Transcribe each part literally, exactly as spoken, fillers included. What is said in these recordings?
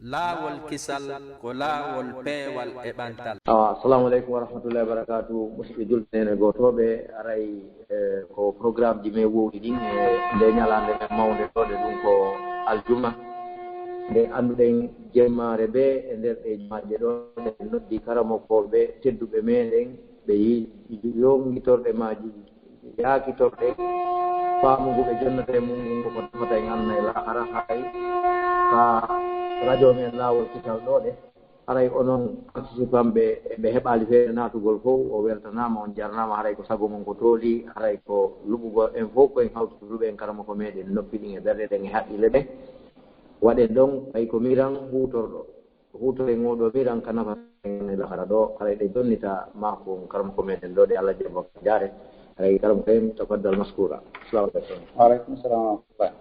Laawol kisal ko laawol peewal e ɓantal. Awa, assalamu aleykum wa rahmatullahi wa barakatuh. Musidɓe julɓe, neene gootooɓe, aray, eh, ko programmeji men wowɗi ɗin e nde ñalaande men mawnde ɗo, ɗe ɗum ko aljuma. Nde annduɗen jemmaare be e nder ɗe jemaaje ɗo, nde noddi karamokooɓe tedduɓe meɗen, ɓe yi-, yongitorɗe maaji yaakitorɗe faamu ngu ɓe jonnata e mum ngun, ko ko tafata en aduna e laakara. Hay ka radio men Laawol Kisal ɗo ɗe, haray onon participant ɓe, ɓe heɓaali feere naatugol fof, o weltanaama, on jarnaama. Haray ko sago mon ko tooli, haray ko luɓugol en fof ko en hawtude luɓe en karamoko meɗen noppi ɗin e ɓerɗe ɗen e haqqille ɗen. Waɗen ɗon ɓay ko miran huutorɗo. Huutoren oo ɗoo miran ka nafa en e lahara ɗoo, haray ɗe jonnita maaku karamoko meɗen ɗoo ɗe. Allah jaɓa jaare. Haray karamoko en, tafaddal maskura. Assalamu aleykum. Wa aleykum salam wa rahmatullah.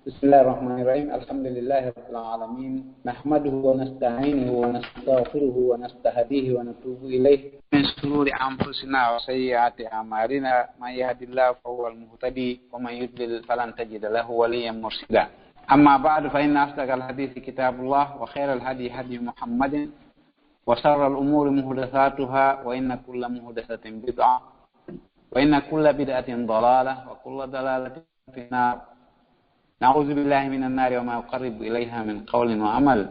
بسم الله الرحمن الرحيم. الحمد لله رب العالمين. نحمده ونستعينه ونستغفره ونستهديه ونتوب إليه. من شرور أنفسنا وسيئات أعمالنا. من يهد الله فهو المهتدي ومن يضلل فلن تجد له وليا مرشدا. أما بعد، فإن أصدق الحديث كتاب الله، وخير الهدي هدي محمد، وشر الأمور محدثاتها، وإن كل محدثة بدعة، وإن كل بدعة ضلالة، وكل ضلالة في النار. نعوذ بالله من النار وما يقرب إليها من قول وعمل،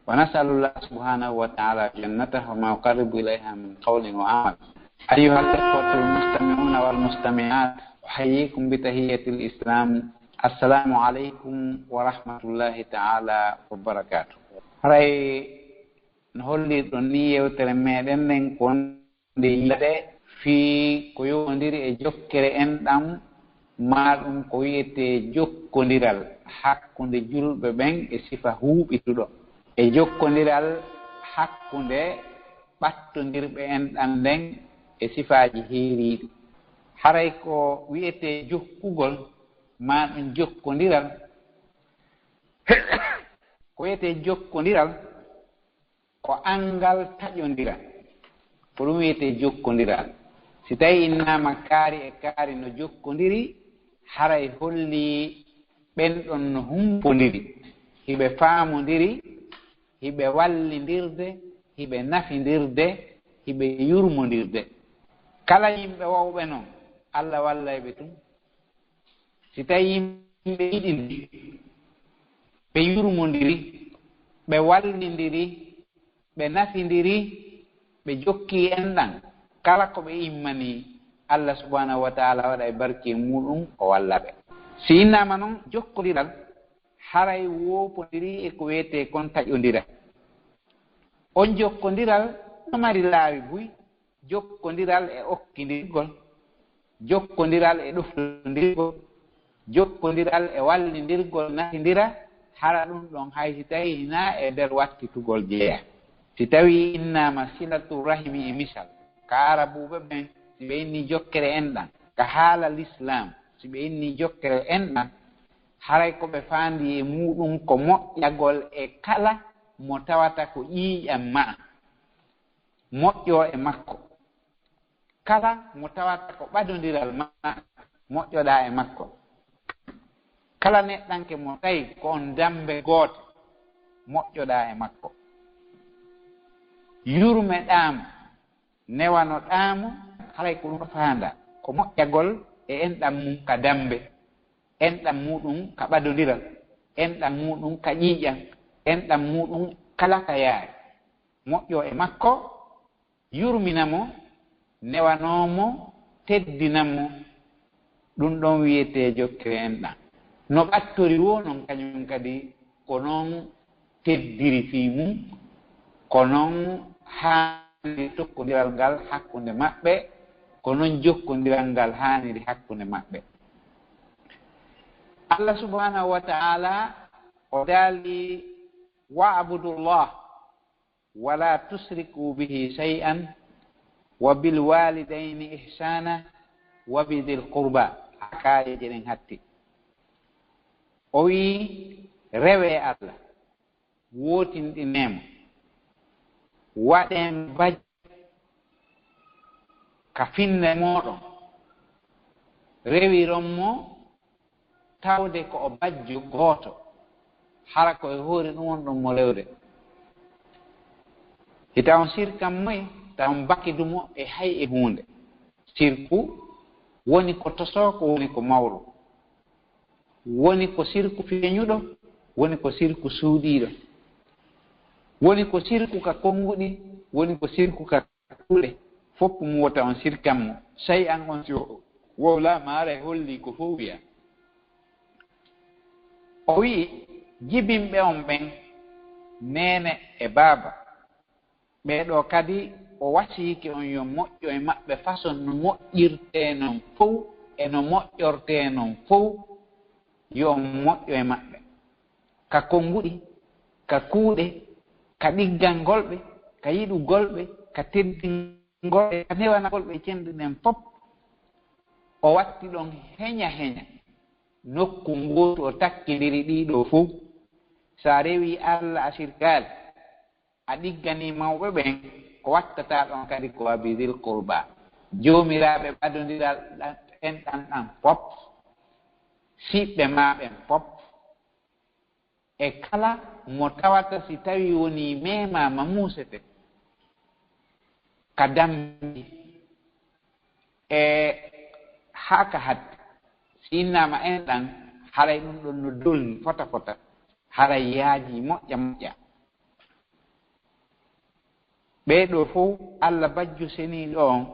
ونسأل الله سبحانه وتعالى جنته وما يقرب إليها من قول وعمل. أيها الإخوة المستمعون والمستمعات، أحييكم بتحية الإسلام. السلام عليكم ورحمة الله تعالى وبركاته. Haray no hollirɗon ni, yewtere meɗen nden kon nde yiɗde fii ko yowondiri e jokkere enɗam, maa ɗum ko wi'etee jokkondiral hakkunde julɓe ɓen e sifa huuɓituɗo, e jokkondiral hakkunde ɓattondirɓe enɗam nden e sifaaji heeriiɗi. Haray ko wi'etee jokkugol, maa ɗum jokkondiral, ko wi'etee jokkondiral, ko anngal taƴondira. Ko ɗum wiyetee jokkondiral. Si tawii innaama kaari e kaari no jokkondiri, haray hollii ɓen ɗon no humpondiri, hiɓe faamondiri, hiɓe wallindirde, hiɓe nafindirde, hiɓe yurmondirde. Kala yimɓe wowɓe non, Alla wallay ɓe tun. Si tawii yimɓe yiɗindiri, ɓe yurmondiri, ɓe wallindiri, ɓe nafindiri, ɓe jokkii enɗam, kala ko ɓe immanii, Alla subhanahu wa taala waɗay barki e muuɗum, o walla ɓe. Si innaama non jokkondiral, haray woopondiri e ko wiyetee kon taƴondira. On jokkondiral no mari laawi buy, jokkondiral e okkindirgol, jokkondiral e ɗoftondirgol, jokkondiral e wallindirgol nafindira, hara ɗum ɗon hay si tawii hinaa e nder wattitugol jeyaa. Si tawii innaama silatu rahimi e misal, ka arabuuɓe ɓen, si ɓe innii jokkere enɗam, ka haala lislaam, si ɓe innii jokkere enɗam, haray ko ɓe faandii e muuɗum ko moƴƴagol e kala mo tawata ko ƴiiƴam maa, moƴƴo e makko. Kala mo tawata ko ɓadondiral maa, moƴƴoɗaa e makko. Kala neɗɗanke mo tawi ko on dammbe gooto, moƴƴoɗaa e makko. Yurmeɗaa mo, newanoɗaa mo, haray ko ɗum faandaa, ko moƴƴagol e enɗam mum ka dammbe, enɗam muuɗum ka ɓadondiral, enɗam muuɗum ka ƴiiƴam, enɗam muuɗum kala ka yaari. Moƴƴo e makko, yurmina mo, newanoo mo, teddina mo. Ɗum ɗon wiyetee jokkere enɗam. No ɓattori woo non kañum kadi ko non teddiri fii mum, ko non haaniri tokkondiral ngal hakkunde maɓɓe, ko non jokkondiral ngal haaniri hakkunde maɓɓe. Allah subhanahu wa ta'ala o daali, "Wa'budu Allah wa la tushriku bihi shay'an wa bil walidayni ihsana wa bi dhil qurba." Haa kaayeeje ɗen hatti. O wi'i, "Rewee Allah, wootinɗinee mo, waɗee mo bajjo ka finne mooɗon, rewiron mo tawde ko o bajjo gooto, hara ko e hoore ɗum wonɗon mo rewde. Hita on sirkan moye, ta on bakidu mo e hay e huunde. Sirku woni ko tosooko, woni ko mawɗo. Woni ko sirku feeñuɗo, woni ko sirku suuɗiiɗo. Woni ko sirku ka konnguɗi, woni ko sirku ka kuuɗe. Fof mum wota on sirkan mo. Sey an on si o wowlaama haray holli ko fof wiya. O wi'i, jibinɓe on ɓen, neene e baaba. Ɓee ɗoo kadi o wasiyike on yo moƴƴo e maɓɓe façon no moƴƴirtee non fow, e no moƴƴortee non fow, yo on moƴƴo e maɓɓe. Ka konnguɗi, ka kuuɗe, ka ɗiggangol ɓe, ka yiɗugol ɓe, ka teddingol ɓe, ka newanagol ɓe cenɗi ɗen fof. O watti ɗon heña heña. Nokku ngootu o takkindiri ɗii ɗoo fow. So a rewii Alla a sirkaali, a ɗigganii mawɓe ɓen, ko wattataa ɗon kadi ko wa bi zil qurba. Joomiraaɓe ɓadondiral ɗan, enɗan ɗan fof, siɓɓe maa ɓen fof, e kala mo tawata si tawii wonii meemaama muusete ka dambi e haa ka hatti. Si innaama enɗan, haray ɗum ɗon no dolni fota fota, haray yaajii moƴƴa moƴƴa. Ɓee ɗoo fow Alla Bajjo Seniiɗo on,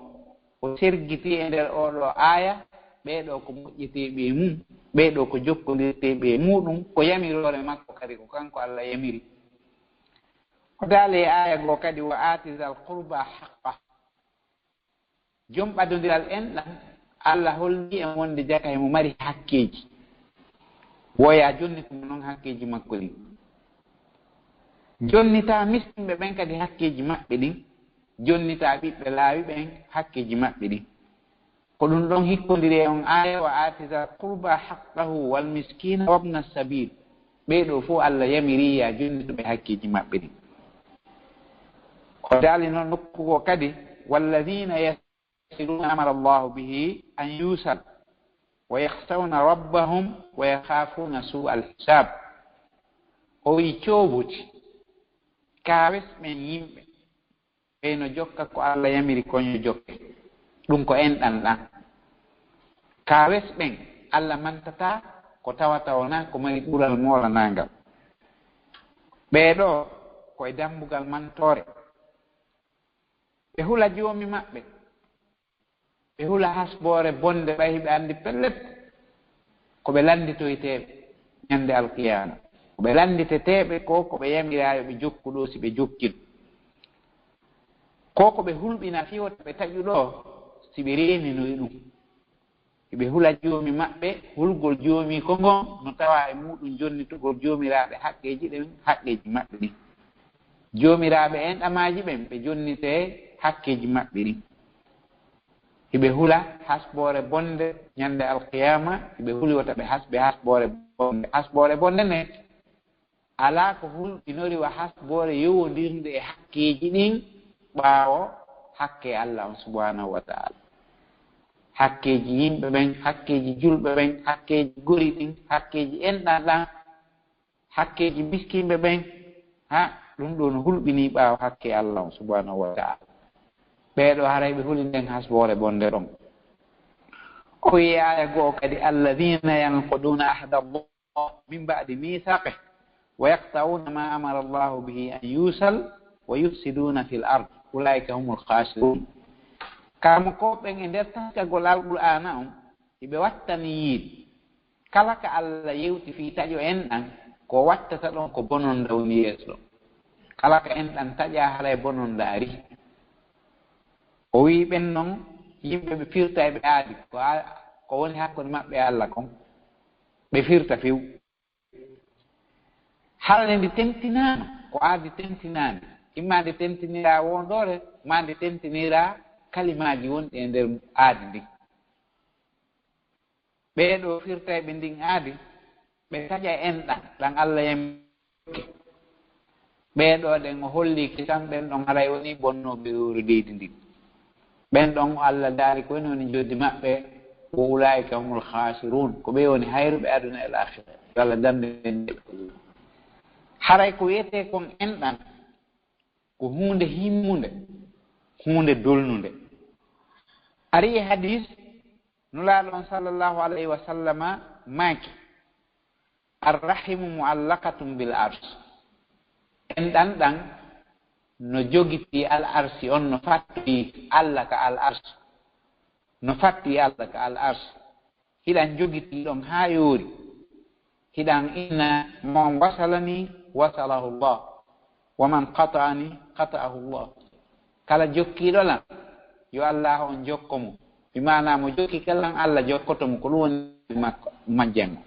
o sergitii e nder oo ɗoo aaya, ɓee ɗoo ko moƴƴeteeɓe e mum, ɓee ɗoo ko jokkondirteeɓe e muuɗum, ko yamiroore makko kadi ko kanko Alla yamiri. O daali e aaya goo kadi, "Wa aati zal qurba haqqah." Jom ɓadondiral enɗan, Alla holli en wonde jaka himo mari hakkeeji. Woya jonnito mo non hakkeeji makko ɗin. Jonnitaa miskinɓe ɓen kadi hakkeeji maɓɓe ɗin. Jonnitaa ɓiɓɓe laawi ɓen hakkeeji maɓɓe ɗin. Ko ɗum ɗon hikkondiri e on aaya, "Wa aati zal qurba haqqahu wal miskina wabna sabil." Ɓee ɗoo fow Alla yamiri ya jonnito ɓe hakkeeji maɓɓe ɗin. O daali noon nokku goo kadi, "Walladina yasiluna amara Allahu bihi an yusal, wa yakhshawna rabbahum, wa yakhafuna su al hisab." O wi'i, cooboti, kaawes ɓen yimɓe, ɓe no jokka ko Alla yamiri kon yo jokke. Ɗum ko enɗan ɗan. Kaawes ɓen, Alla mantataa ko tawata wonaa ko mari ɓural moolanaangal. Ɓee ɗoo ko e dambugal mantoore. Ɓe hula Joomi maɓɓe. Ɓe hula hasboore bonde, ɓay hiɓe anndi pellet ko ɓe lannditoyteeɓe ñande alqiyaama. Ko ɓe lannditeteeɓe ko, ko ɓe yamiraa yo ɓe jokku ɗoo, si ɓe jokkino. Ko, ko ɓe hulɓina fii wota ɓe taƴu ɗoo, si ɓe reeninoyi ɗum. Hiɓe hula Joomi maɓɓe, hulgol Joomi ko ngon no tawa e muuɗum jonnitugol joomiraaɓe haqqeeji ɗin, haqqeeji maɓɓe ɗin. Joomiraaɓe enɗamaaji ɓen, ɓe jonnitee hakkeeji maɓɓe ɗin. Hiɓe hula hasboore bonde ñande alqiyaama, hiɓe huli wota ɓe has-, ɓe hasboore bonde. Hasboore bonde nde, alaa ko hulɓinori wa hasboore yowondirnde e hakkeeji ɗin ɓaawo hakke Alla on subhanahu wa ta'ala. Hakkeeji yimɓe ɓen, hakkeeji julɓe ɓen, hakkeeji gori ɗin, hakkeeji enɗan ɗan, hakkeeji miskinɓe ɓen, ha, ɗum ɗoo no hulɓinii ɓaawo hakke Alla on subhanahu wa ta'ala. Ɓee ɗoo haray ɓe huli nden hasboore bonde ɗon. O wi'i aaya goo kadi, "Alladhina yanquduna ahda Allah min ba'di mithaqih, wa yaqta'una ma amara Allahu bihi an yusal, wa yufsiduna fil ard, ulaika humul khasirun." Kamo ko ɓen e nder taskagol Alqur'aana on, hiɓe wattani yiide. Kala ka Alla yewti fii taƴo enɗan, ko wattata ɗon ko bononda woni yeeso ɗon. Kala ka enɗan taƴaa, haray bononda ari. O wi'i ɓen non, yimɓe ɓe firta e ɓe aadi, ko a-, ko woni hakkunde maɓɓe e Alla kon, ɓe firta few. Hara nde ndi tentinaama, ko aadi tentinaandi, imma nde tentiniraa woondoore, maa nde tentiniraa kalimaaji wonɗi e nder aadi ndin. Ɓee ɗoo firtayɓe ndin aadi, ɓe taƴa enɗan ɗan Alla yamiri. Ɓee ɗoo ɗen o holli kisan ɓen ɗon haray woni bonnooɓe leydi ndin. Ɓen ɗon Alla daali ko woni woni njoɓdi maɓɓe, wa ulaa'ika humul khaasiruun, ko ɓe woni hayruɓe aduna e laakhira. Yo Alla dandu en e ɓe. Haray ko wiyetee kon enɗan, ko huunde himmunde, huunde dolnunde. Ari e hadis, Nulaaɗo on sallallahu alayhi wa sallama maaki, "Arrahimu muallaqatun bil arsh." Enɗan ɗan no jogitii al arsi on, no fattii Alla ka al arsi. No fattii Alla ka al arsi. Hiɗan jogitii ɗon haa yoori. Hiɗan inna, "Man wasalani wasalahu Allah, wa man qata'ani qata'ahu Allah." Kala jokkiiɗo lan, yo Alla on jokko mo. Bi maanaa mo jokki kala lan, Alla jokkoto mo, ko ɗum woni makko, majjango.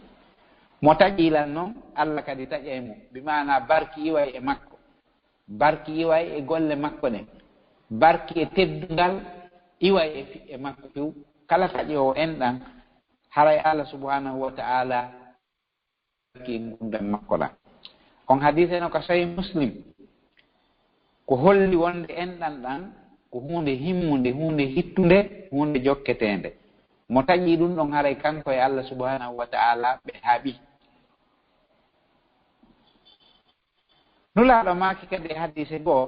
Mo taƴii lan non, Alla kadi taƴay mo. Bi maanaa barki iway e makko. Barki iway e golle makko ɗen. Barki e teddungal iway e fi-, e makko few. Kala taƴoowo enɗan, haray Alla subhanahu wa ta'ala barki e ngurndan makko ɗan. On hadiise no ka Sahih Muslim. Ko holli wonde enɗan ɗan ko huunde himmunde, huunde hittunde, huunde jokketeende. Mo taƴii ɗum ɗon, haray kanko e Alla subhanahu wa ta'ala ɓe haaɓi. Nulaaɗo maaki kadi e hadiise goo,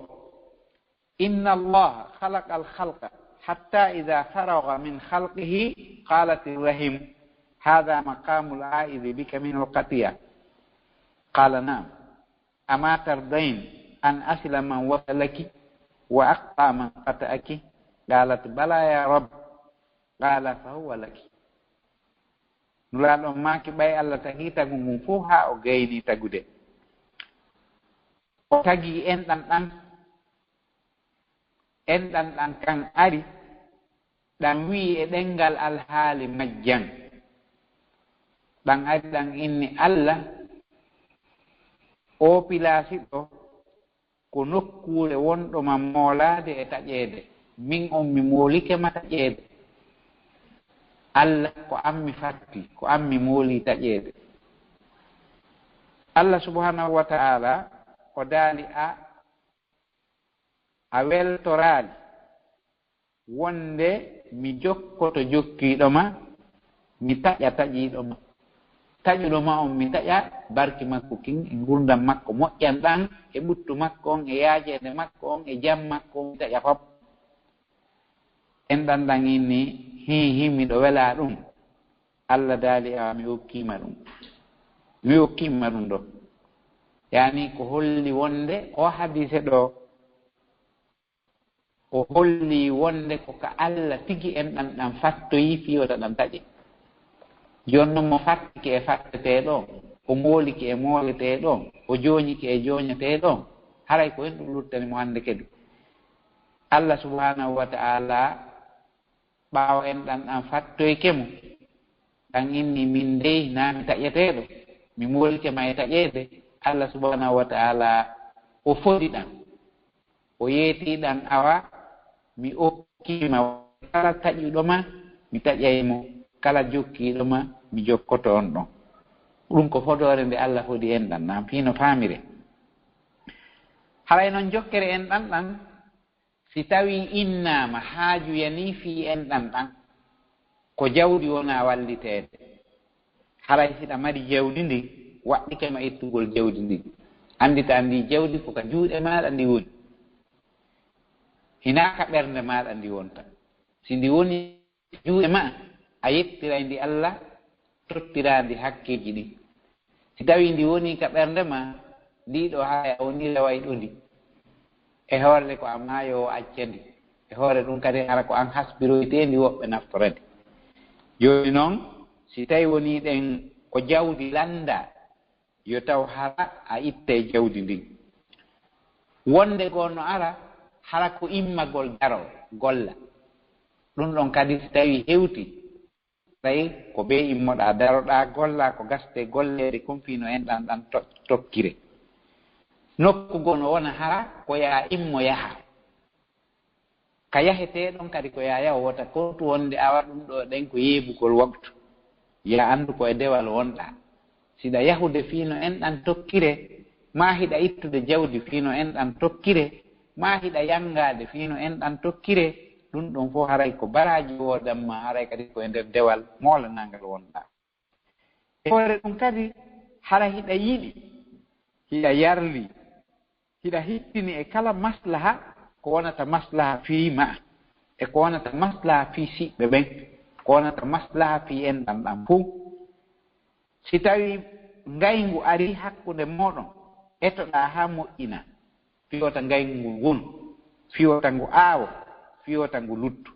"Inna Allaha khalaqa al-khalqa hatta idha faragha min khalqihi qalat ar-rahim, 'Hadha maqamu al-'a'izi bika min al-qati'a.'" Qala, "Na'am. Ama tardayn an asila man wasalaki wa aqta man qata'aki?" Qalat, "Bala ya Rabb." Qala, "Fa huwa laki." Nulaaɗo maaki, ɓay Alla tagii tagu ngun fow haa o gaynii tagude, o tagii enɗan ɗan, enɗan ɗan kan ari, ɗan wi'i e ɗenngal alhaali majjan. Ɗan ari ɗan inni Alla, "Oo pilaasi ɗoo, ko nokkuure wonɗo ma moolaade e taƴeede. Min on mi moolike ma taƴeede. Alla, ko an mi fatti, ko an mi mooli taƴeede." Alla subhanahu wa ta'ala o daali, "A, a weltoraali wonde mi jokkoto jokkiiɗo ma, mi taƴa taƴiiɗo ma. Taƴuɗo ma on mi taƴa barki makko kin, e ngurndan makko moƴƴan ɗan, e ɓuttu makko on, e yaajeende makko on, e jam makko on, mi taƴa fop." Enɗan ɗan inni, "Hii, hii, miɗo welaa ɗum." Alla daali, "Awa, mi okkiima ɗum. Mi okkiima ɗum ɗoo." Yaani ko holli wonde oo hadiise ɗoo, o holli wonde ko ka Alla tigi enɗan ɗan fattoyi fii wota ɗan taƴe. Jooni non mo fattike e fatteteeɗo on, o moolike e mooleteeɗo on, o jooñike e jooñeteeɗo on, haray ko en ɗum luttani mo hannde kadi. Alla subhanahu wa ta'ala, ɓaawo enɗan ɗan fattoyke mo, ɗan inni, "Min dey naa mi taƴeteeɗo, mi moolike ma e taƴeede." Alla subhanahu wa ta'ala o fodi ɗan. O yeetii ɗan, "Awa, mi okkiima kala taƴuɗo ma, mi taƴay mo, kala jokkiiɗo ma, mi jokkoto on ɗon." Ɗum ko fodoore nde Alla fodi enɗan ɗan, fii no faamire. Haray non jokkere enɗan ɗan, si tawii innaama haaju yanii fii enɗan ɗan, ko jawdi wonaa walliteede. Haray hiɗa mari jawdi ndin, waɗɗike ma ittugol jawdi ndin. Anndita ndi jawdi ko ka juuɗe maaɗa ndi woni. Hinaa ka ɓernde maaɗa ndi wonta. Si ndi woni juuɗe ma, a yettiray ndi Alla, tottiraa ndi hakkeeji ɗin. Si tawii ndi wonii ka ɓernde ma, ndii ɗoo haray a wonii rewayɗo ndi. E hoore ko a maayoowo acca ndi. E hoore ɗum kadi hara ko an hasbiroytee ndi, woɓɓe naftora ndi. Jooni non, si tawii wonii ɗen ko jawdi lanndaa, yo taw hara a ittay jawdi ndin. Wonde goo no ara, hara ko immagol daroo, golla. Ɗum ɗon kadi si tawii hewtii, tawi ko bee immoɗaa, daroɗaa, gollaa ko gastee golleede kon fii no enɗan ɗan to-, tokkire. Nokku goo no wona hara ko yaa immo yaha. Ka yahetee ɗon kadi ko yaa yaha, wota kontu wonde awa ɗum ɗoo ɗen ko yeebugol waktu. Yaa anndu ko e dewal wonɗaa. Siɗa yahude fii no enɗan tokkire, maa hiɗa ittude jawdi fii no enɗan tokkire, maa hiɗa yanngaade fii no enɗan tokkire, ɗum ɗon fof haray ko baraaji woodan ma, haray kadi ko e nder dewal moolanaangal wonɗaa. E hoore ɗum kadi, hara hiɗa yiɗi hiɗa yarli, hiɗa hittini e kala maslaha ko wonata maslaha fii ma, e ko wonata maslaha fii siɓɓe ɓen, ko wonata maslaha fii enɗan ɗan fow. Si tawii ngayngu arii hakkunde mooɗon, etoɗaa haa moƴƴina, fii wota ngayngu ngun, fii wota ngu aawo, fii wota ngu luttu.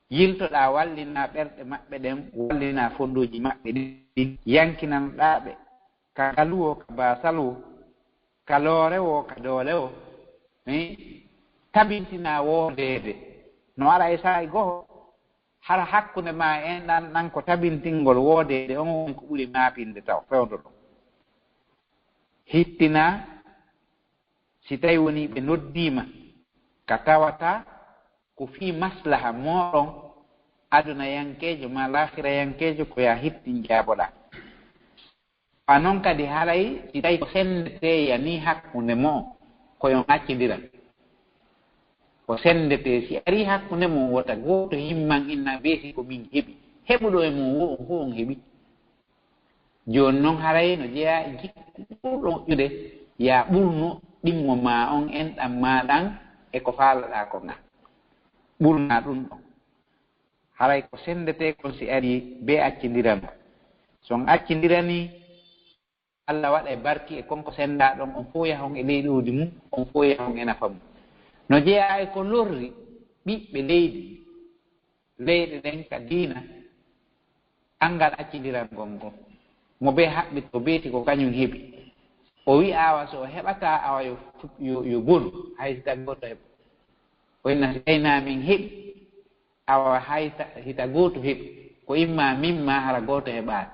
Yiltoɗaa wallinaa ɓerɗe maɓɓe ɗen, wallinaa fondooji maɓɓe ɗin, yankinanoɗaa ɓe, ka ngalu woo, ka baasal woo, ka loore woo, ka doole woo, mi tabintinaa woodeede. No ara e saa'i goo, hara hakkunde maa e enɗan ɗan ko tabintingol woodeede on woni ko ɓuri maapinde taw fewndo ɗon. Hittinaa si tawii wonii ɓe noddii ma ka tawata ko fii maslaha mooɗon adunayankeejo maa laakhirayankeejo, ko yaa hittin jaaboɗaa. Ko non kadi haray si tawii ko senndetee yanii hakkunde mo'on, ko yo on accindira. Ko senndetee si arii hakkunde mo'on wota gooto himman inna beesi ko min heɓi. Heɓuɗo e mon woo on fow on heɓi. Jooni non haray no jeyaa e jikku ɓurɗo moƴƴude, yaa ɓurnu ɗimmo maa on enɗan maa ɗan e ko faalaɗaa ko ngal. Ɓurnaa ɗun ɗon. Haray ko senndetee kon si arii bee accindiranoo. Si on accindiranii, Alla waɗay barki e kon ko senndaa ɗon, on fow yahon e ley ɗowdi mun, on fow yahon e nafa mun. No jeyaa e ko lorri ɓiɓɓe leydi, leyɗe ɗen ka diina, anngal accindirangol ngol. Mo bee haɓɓitoo beeti ko kañun heɓi. O wi'a awa so o heɓataa awa yo, yo, yo bonu, hay si tan gooto heɓa. O inna si tawi naa min heɓi, awa hay ta-, hita gooto heɓi. Ko imma min maa hara gooto heɓaani.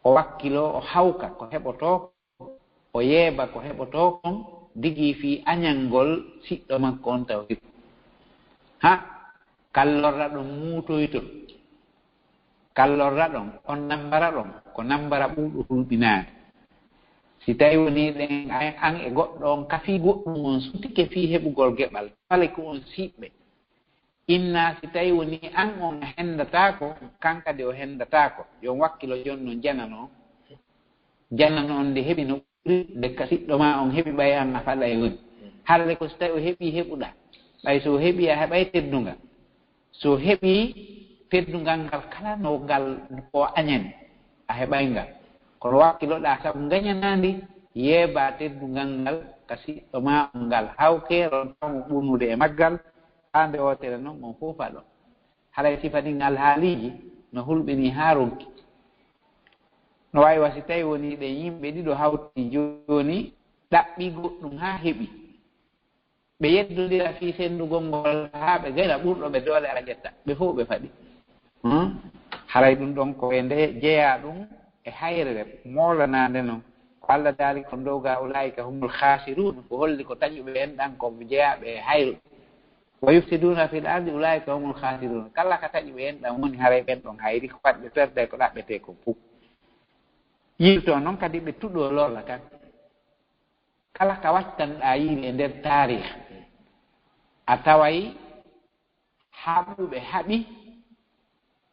O wakkiloo, o hawka ko heɓotoo, o yeeba ko heɓotoo kon, digii fii añangol siɗɗo makko on taw heɓi. Ha, kallorra ɗon muutoytol. Kallorra ɗon, on nammbara ɗon, ko nammbara ɓurɗo hulɓinaade. Si tawi wonii ɗen an, an e goɗɗo on kafii goɗɗum on sutike fii heɓugol geɓal, fale ko on siɓɓe. Inna si tawi wonii an on a henndataako, kan kadi o henndataako. Yo on wakkilo jooni non janano on. Janano on nde heɓi no ɓuri nde ka siɗɗo maa on heɓi ɓay an a faɗa e woni. Hara le ko si tawi o heɓii heɓuɗaa. Ɓay so o heɓii a heɓay teddungal. So heɓii teddungal ngal kala no ngal ko añani, a heɓay ngal. Kono wakkiloɗaa sabu ngañanaandi, yeebaa teddungal ngal ka siɗɗo maa on ngal hawke, rontaa mo ɓurnude e maggal, haa nde wootere non on fow faɗo. Haray sifa ɗin alhaaliiji no hulɓinii haa ronki. No waawi wa si tawi wonii ɓe yimɓe ɗiɗo hawti jooni ɗaɓɓi goɗɗum haa heɓi. Ɓe yeddondira fii senndugol ngol haa ɓe gayna ɓurɗo ɓe doole ara ƴetta. Ɓe fow ɓe faɗi. Hmm? Haray ɗum ɗon ko e nde jeyaa ɗum e hayrere moolanaande non. Ko Alla daali ko ndoga ulaa'ika humul khaasiruun, ko holli ko taƴuɓe en ɗan ko jeyaaɓe e hayru. Wa yufsiduuna fil ardi ulaa'ika humul khaasiruun. Kala ka taƴuɓe en ɗan woni haray ɓen ɗon hayri ko waɗi ɓe perde ko ɗaɓɓetee kon fow. Yilto non kadi ɓe tuɗo lorla kan. Kala ka wattanɗaa yiide e nder taarih, a taway haɓuɓe haɓi,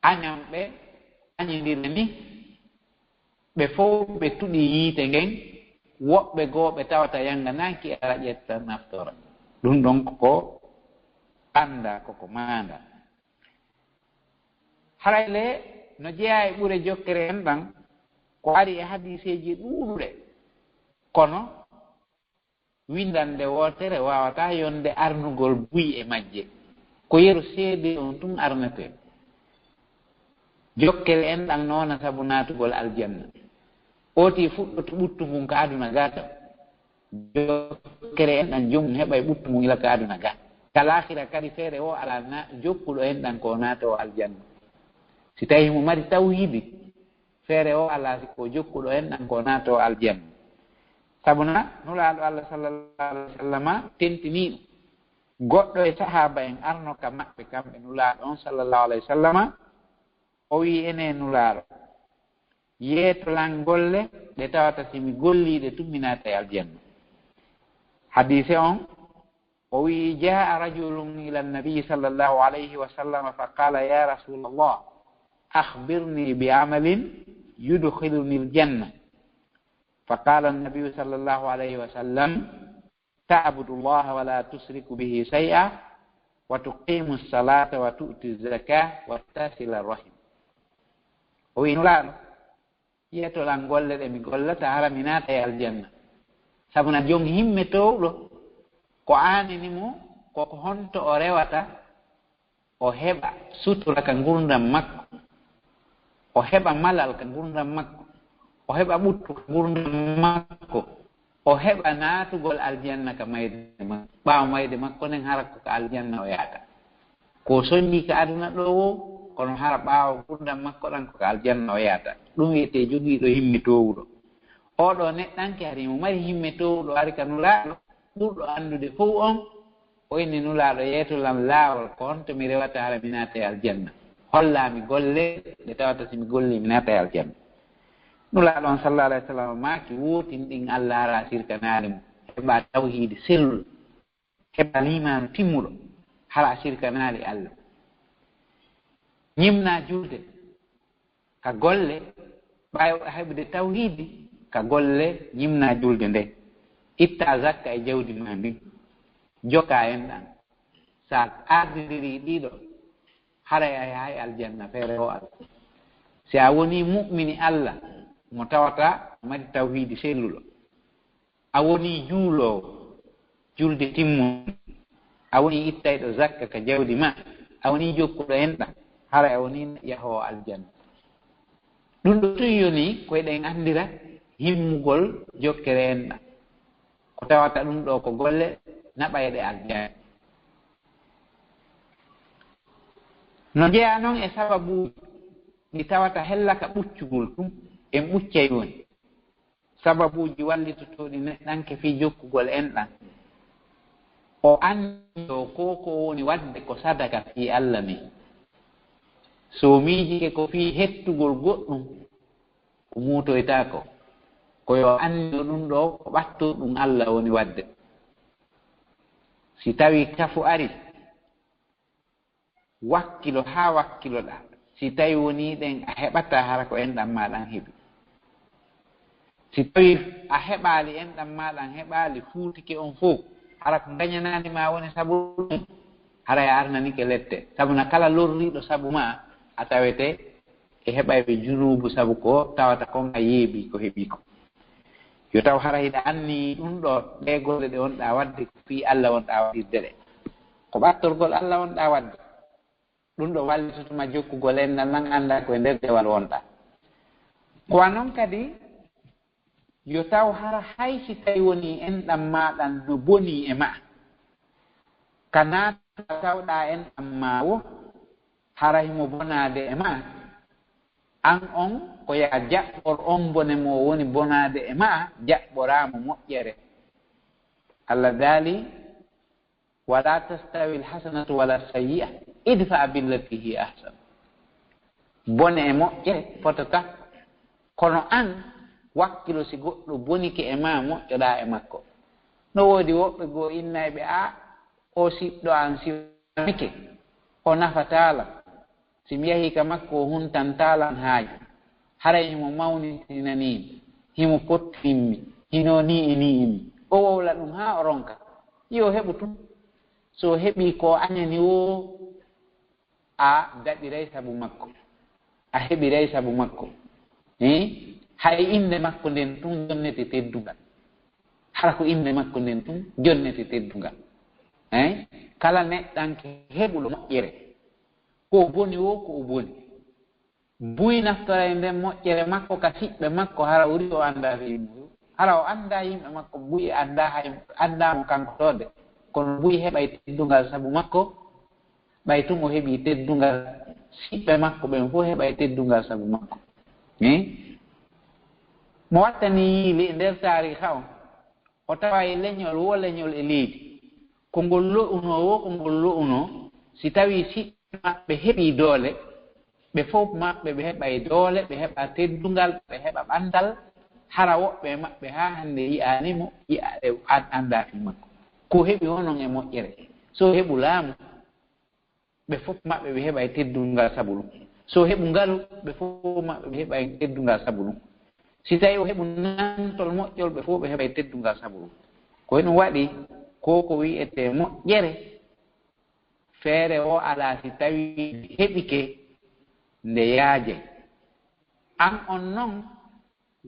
añanɓe añindiri ni, ɓe fow ɓe tuɗi yiite ngen, woɓɓe goo ɓe tawata yanganaaki ara ƴetta naftora. Ɗum ɗon ko anndaa, ko ko maandaa. Haray le no jeyaa e ɓure jokkere en ɗan, ko ari e hadiiseeji ɗuuɗuɗe. Kono winndannde wootere waawataa yonde arnugol buy e majje. Ko yeru seede on tun arnetee. Jokkere en ɗan no wona sabu naatugol aljanna. Ooti fuɗɗoto ɓuttu ngun ka aduna gaa tan. Jokkere en ɗan joomum heɓay ɓuttu ngun ila ka aduna gaa. Ka laahira kadi feere o alaa na jokkuɗo en ɗan ko naatoo aljanna. Si tawii himo mari tawhiidi, feere o alaa si ko jokkuɗo en ɗan ko naatoo aljanna. Sabu na Nulaaɗo Alla sallallahu alayhi wa sallama tentinii ɗum. Goɗɗo e sahaaba en arno ka maɓɓe kamɓe Nulaaɗo on sallallahu alayhi wa sallama, o wi'i, "Enee Nulaaɗo, yeeto lan golle ɗe tawata si mi gollii ɗe tun mi naatay aljanna." Hadiise on, o wi'i, "Jaa'a rajulun ila nabi sallallahu alayhi wa sallam fa qaala, ya rasulallah, akhbirni bi amalin yudkhiluni aljanna." فقال النبي صلى الله عليه وسلم: تعبد الله ولا تشرك به شيئا، وتقيم الصلاة، وتؤتي الزكاة، وتصل الرحم. O wi'i Nulaaɗo, yeetoɗan golle ɗe mi gollata, hara mi naata e aljanna. Sabu na jon himme toowɗo, ko aanini mo, ko ko honto o rewata, o heɓa sutura ka ngurndan makko, o heɓa malal ka ngurndan makko, o heɓa ɓuttu ka ngurndan makko, o heɓa naatugol aljanna ka mayde makko. Ɓaawo mayde makko nden, hara ko ka aljanna o yaata. Ko soñi ka aduna ɗo wo, kono hara ɓaawo ngurndan makko ɗan ko ka aljanna o yaata. Ɗum wiyetee jogiiɗo himme toowuɗo. Oɗo neɗɗanke hari mo mari himme toowuɗo ari ka Nulaaɗo, ɓurɗo anndude fow on, o inni Nulaaɗo, yeeto lan laawol, ko honto mi rewata hara mi naata e aljanna? Hollaa mi golle ɗe tawata si mi golli mi naata e aljanna. Nulaaɗo on sallallahu alayhi wa sallam maaki, wootin ɗin Allah hara a sirkanaali mo. Heɓa tawhiidi selluɗo, heɓa liimaanu timmuɗo, hara a sirkanaali Allah. Ñimna julde ka golle, ɓaawo heɓude tawhiidi ka golle, ñimna julde nde. Itta zakka e jawdi ma ndin, joka en ɗan. Sa ardindiri ɗiɗo, haray a yahay aljanna feere o Allah. Si a woni mu'mini Allah mo tawata mari tawhiidi selluɗo, a woni juuloowo, julde timmunde, a woni ittayɗo zakka ka jawdi ma, a woni jokkuɗo enɗan, haray a woni yahoowo aljanna. Ɗum ɗo tun yoni ko eɗen anndira himmugol jokkere enɗan. Ko tawata ɗum ɗo ko golle naɓayɗe aljanna. No jeyaa non e sababuuji ɗi tawata hellaka ɓuccugol tun, en ɓuccay woni. Sababuuji wallitotooɗi neɗɗanke fii jokkugol enɗan. O anndoo ko ko woni waɗde ko sadaka fii Allah ni. So miijike ko fii hettugol goɗɗum, o muutoytaako. Ko yo anndoo ɗum ɗo ko ɓattorɗum Allah woni waɗde. Si tawii kafu ari, wakkilo haa wakkiloɗaa. Si tawii wonii ɗen a heɓataa, hara ko enɗan maa ɗan heɓi. Si tawii a heɓaali, enɗan maa ɗan heɓaali, fuutike on fow, hara ko ngañanaani maa woni sabu ɗum, haray a arnanike lette. Sabu na kala lorriiɗo sabu maa, a tawete e heɓayɓe junuubu sabu ko tawata kon a yeebii ko heɓii kon. Yo taw hara hiɗa anni ɗum ɗo, ɗee golle ɗe wonɗaa waɗde ko fii Allah wonɗaa waɗirde ɗe. Ko ɓattorgol Allah wonɗaa waɗde. Ɗum ɗo wallitoto ma jokkugol enɗan ɗan, anndaa ko e nder dewal wonɗaa. Ko wa non kadi, yo taw hara hay si tawi wonii enɗan maa ɗan no bonii e maa. Ka naata tawɗaa enɗan maa wo, hara himo bonaade e maa. An on, ko yaa jaɓɓor on bone mo woni bonaade e maa, jaɓɓoraa mo moƴƴere. Allah daali, "Wala tastawi alhasanatu wala sayyi'a, idfa billati hiya ahsan." Bone e moƴƴere potata, kono an wakkilo si goɗɗo bonike e maa, moƴƴoɗaa e makko. No woodi woɓɓe goo innayɓe, "A, o siɗɗo an si bonike, o nafataa lan. Si mi yahii ka makko, o huntantaa lan haaju. Haray himo mawnintinanii mi, himo pottinii mi, hino nii e nii e nii." O wowla ɗum haa o ronka. Yo heɓu tun. So heɓii ko añani woo, a daɗiray sabu makko. A heɓiray sabu makko. Eh? Hay innde makko nden tun jonnete teddungal. Hara ko innde makko nden tun jonnete teddungal. Eh? Kala neɗɗanke heɓuɗo moƴƴere, ko o boni woo, ko o boni. Buy naftoray nden moƴƴere makko ka siɓɓe makko, hara o ri o anndaa fii muɗum. Hara o anndaa yimɓe makko, buy anndaa hay, anndaa mo kanko too de. Kono buy heɓay teddungal sabu makko, ɓay tun o heɓii teddungal, siɓɓe makko ɓen fow heɓay teddungal sabu makko. Eh? Mo wattani yiili e nder taariixa on, o taway leñol woo leñol e leydi. Ko ngol lo'unoo woo ko ngol lo'unoo, si tawii siɓɓe maɓɓe heɓii doole, ɓe fow maɓɓe ɓe heɓay doole, ɓe heɓa teddungal, ɓe heɓa ɓanndal, hara woɓɓe e maɓɓe haa hannde yi'aani mo, yi'a-, e an-, anndaa fii makko. Ko heɓi onon e moƴƴere. So heɓu laamu, ɓe fof maɓɓe ɓe heɓay teddungal sabu ɗum. So heɓu ngalu, ɓe fof maɓɓe ɓe heɓay teddungal sabu ɗum. Si tawii o heɓu nantol moƴƴol, ɓe fof ɓe heɓay teddungal sabu ɗum. Ko e ɗum waɗi ko ko wiyetee moƴƴere, feere o alaa si tawii heɓike nde yaajay. Aan on non,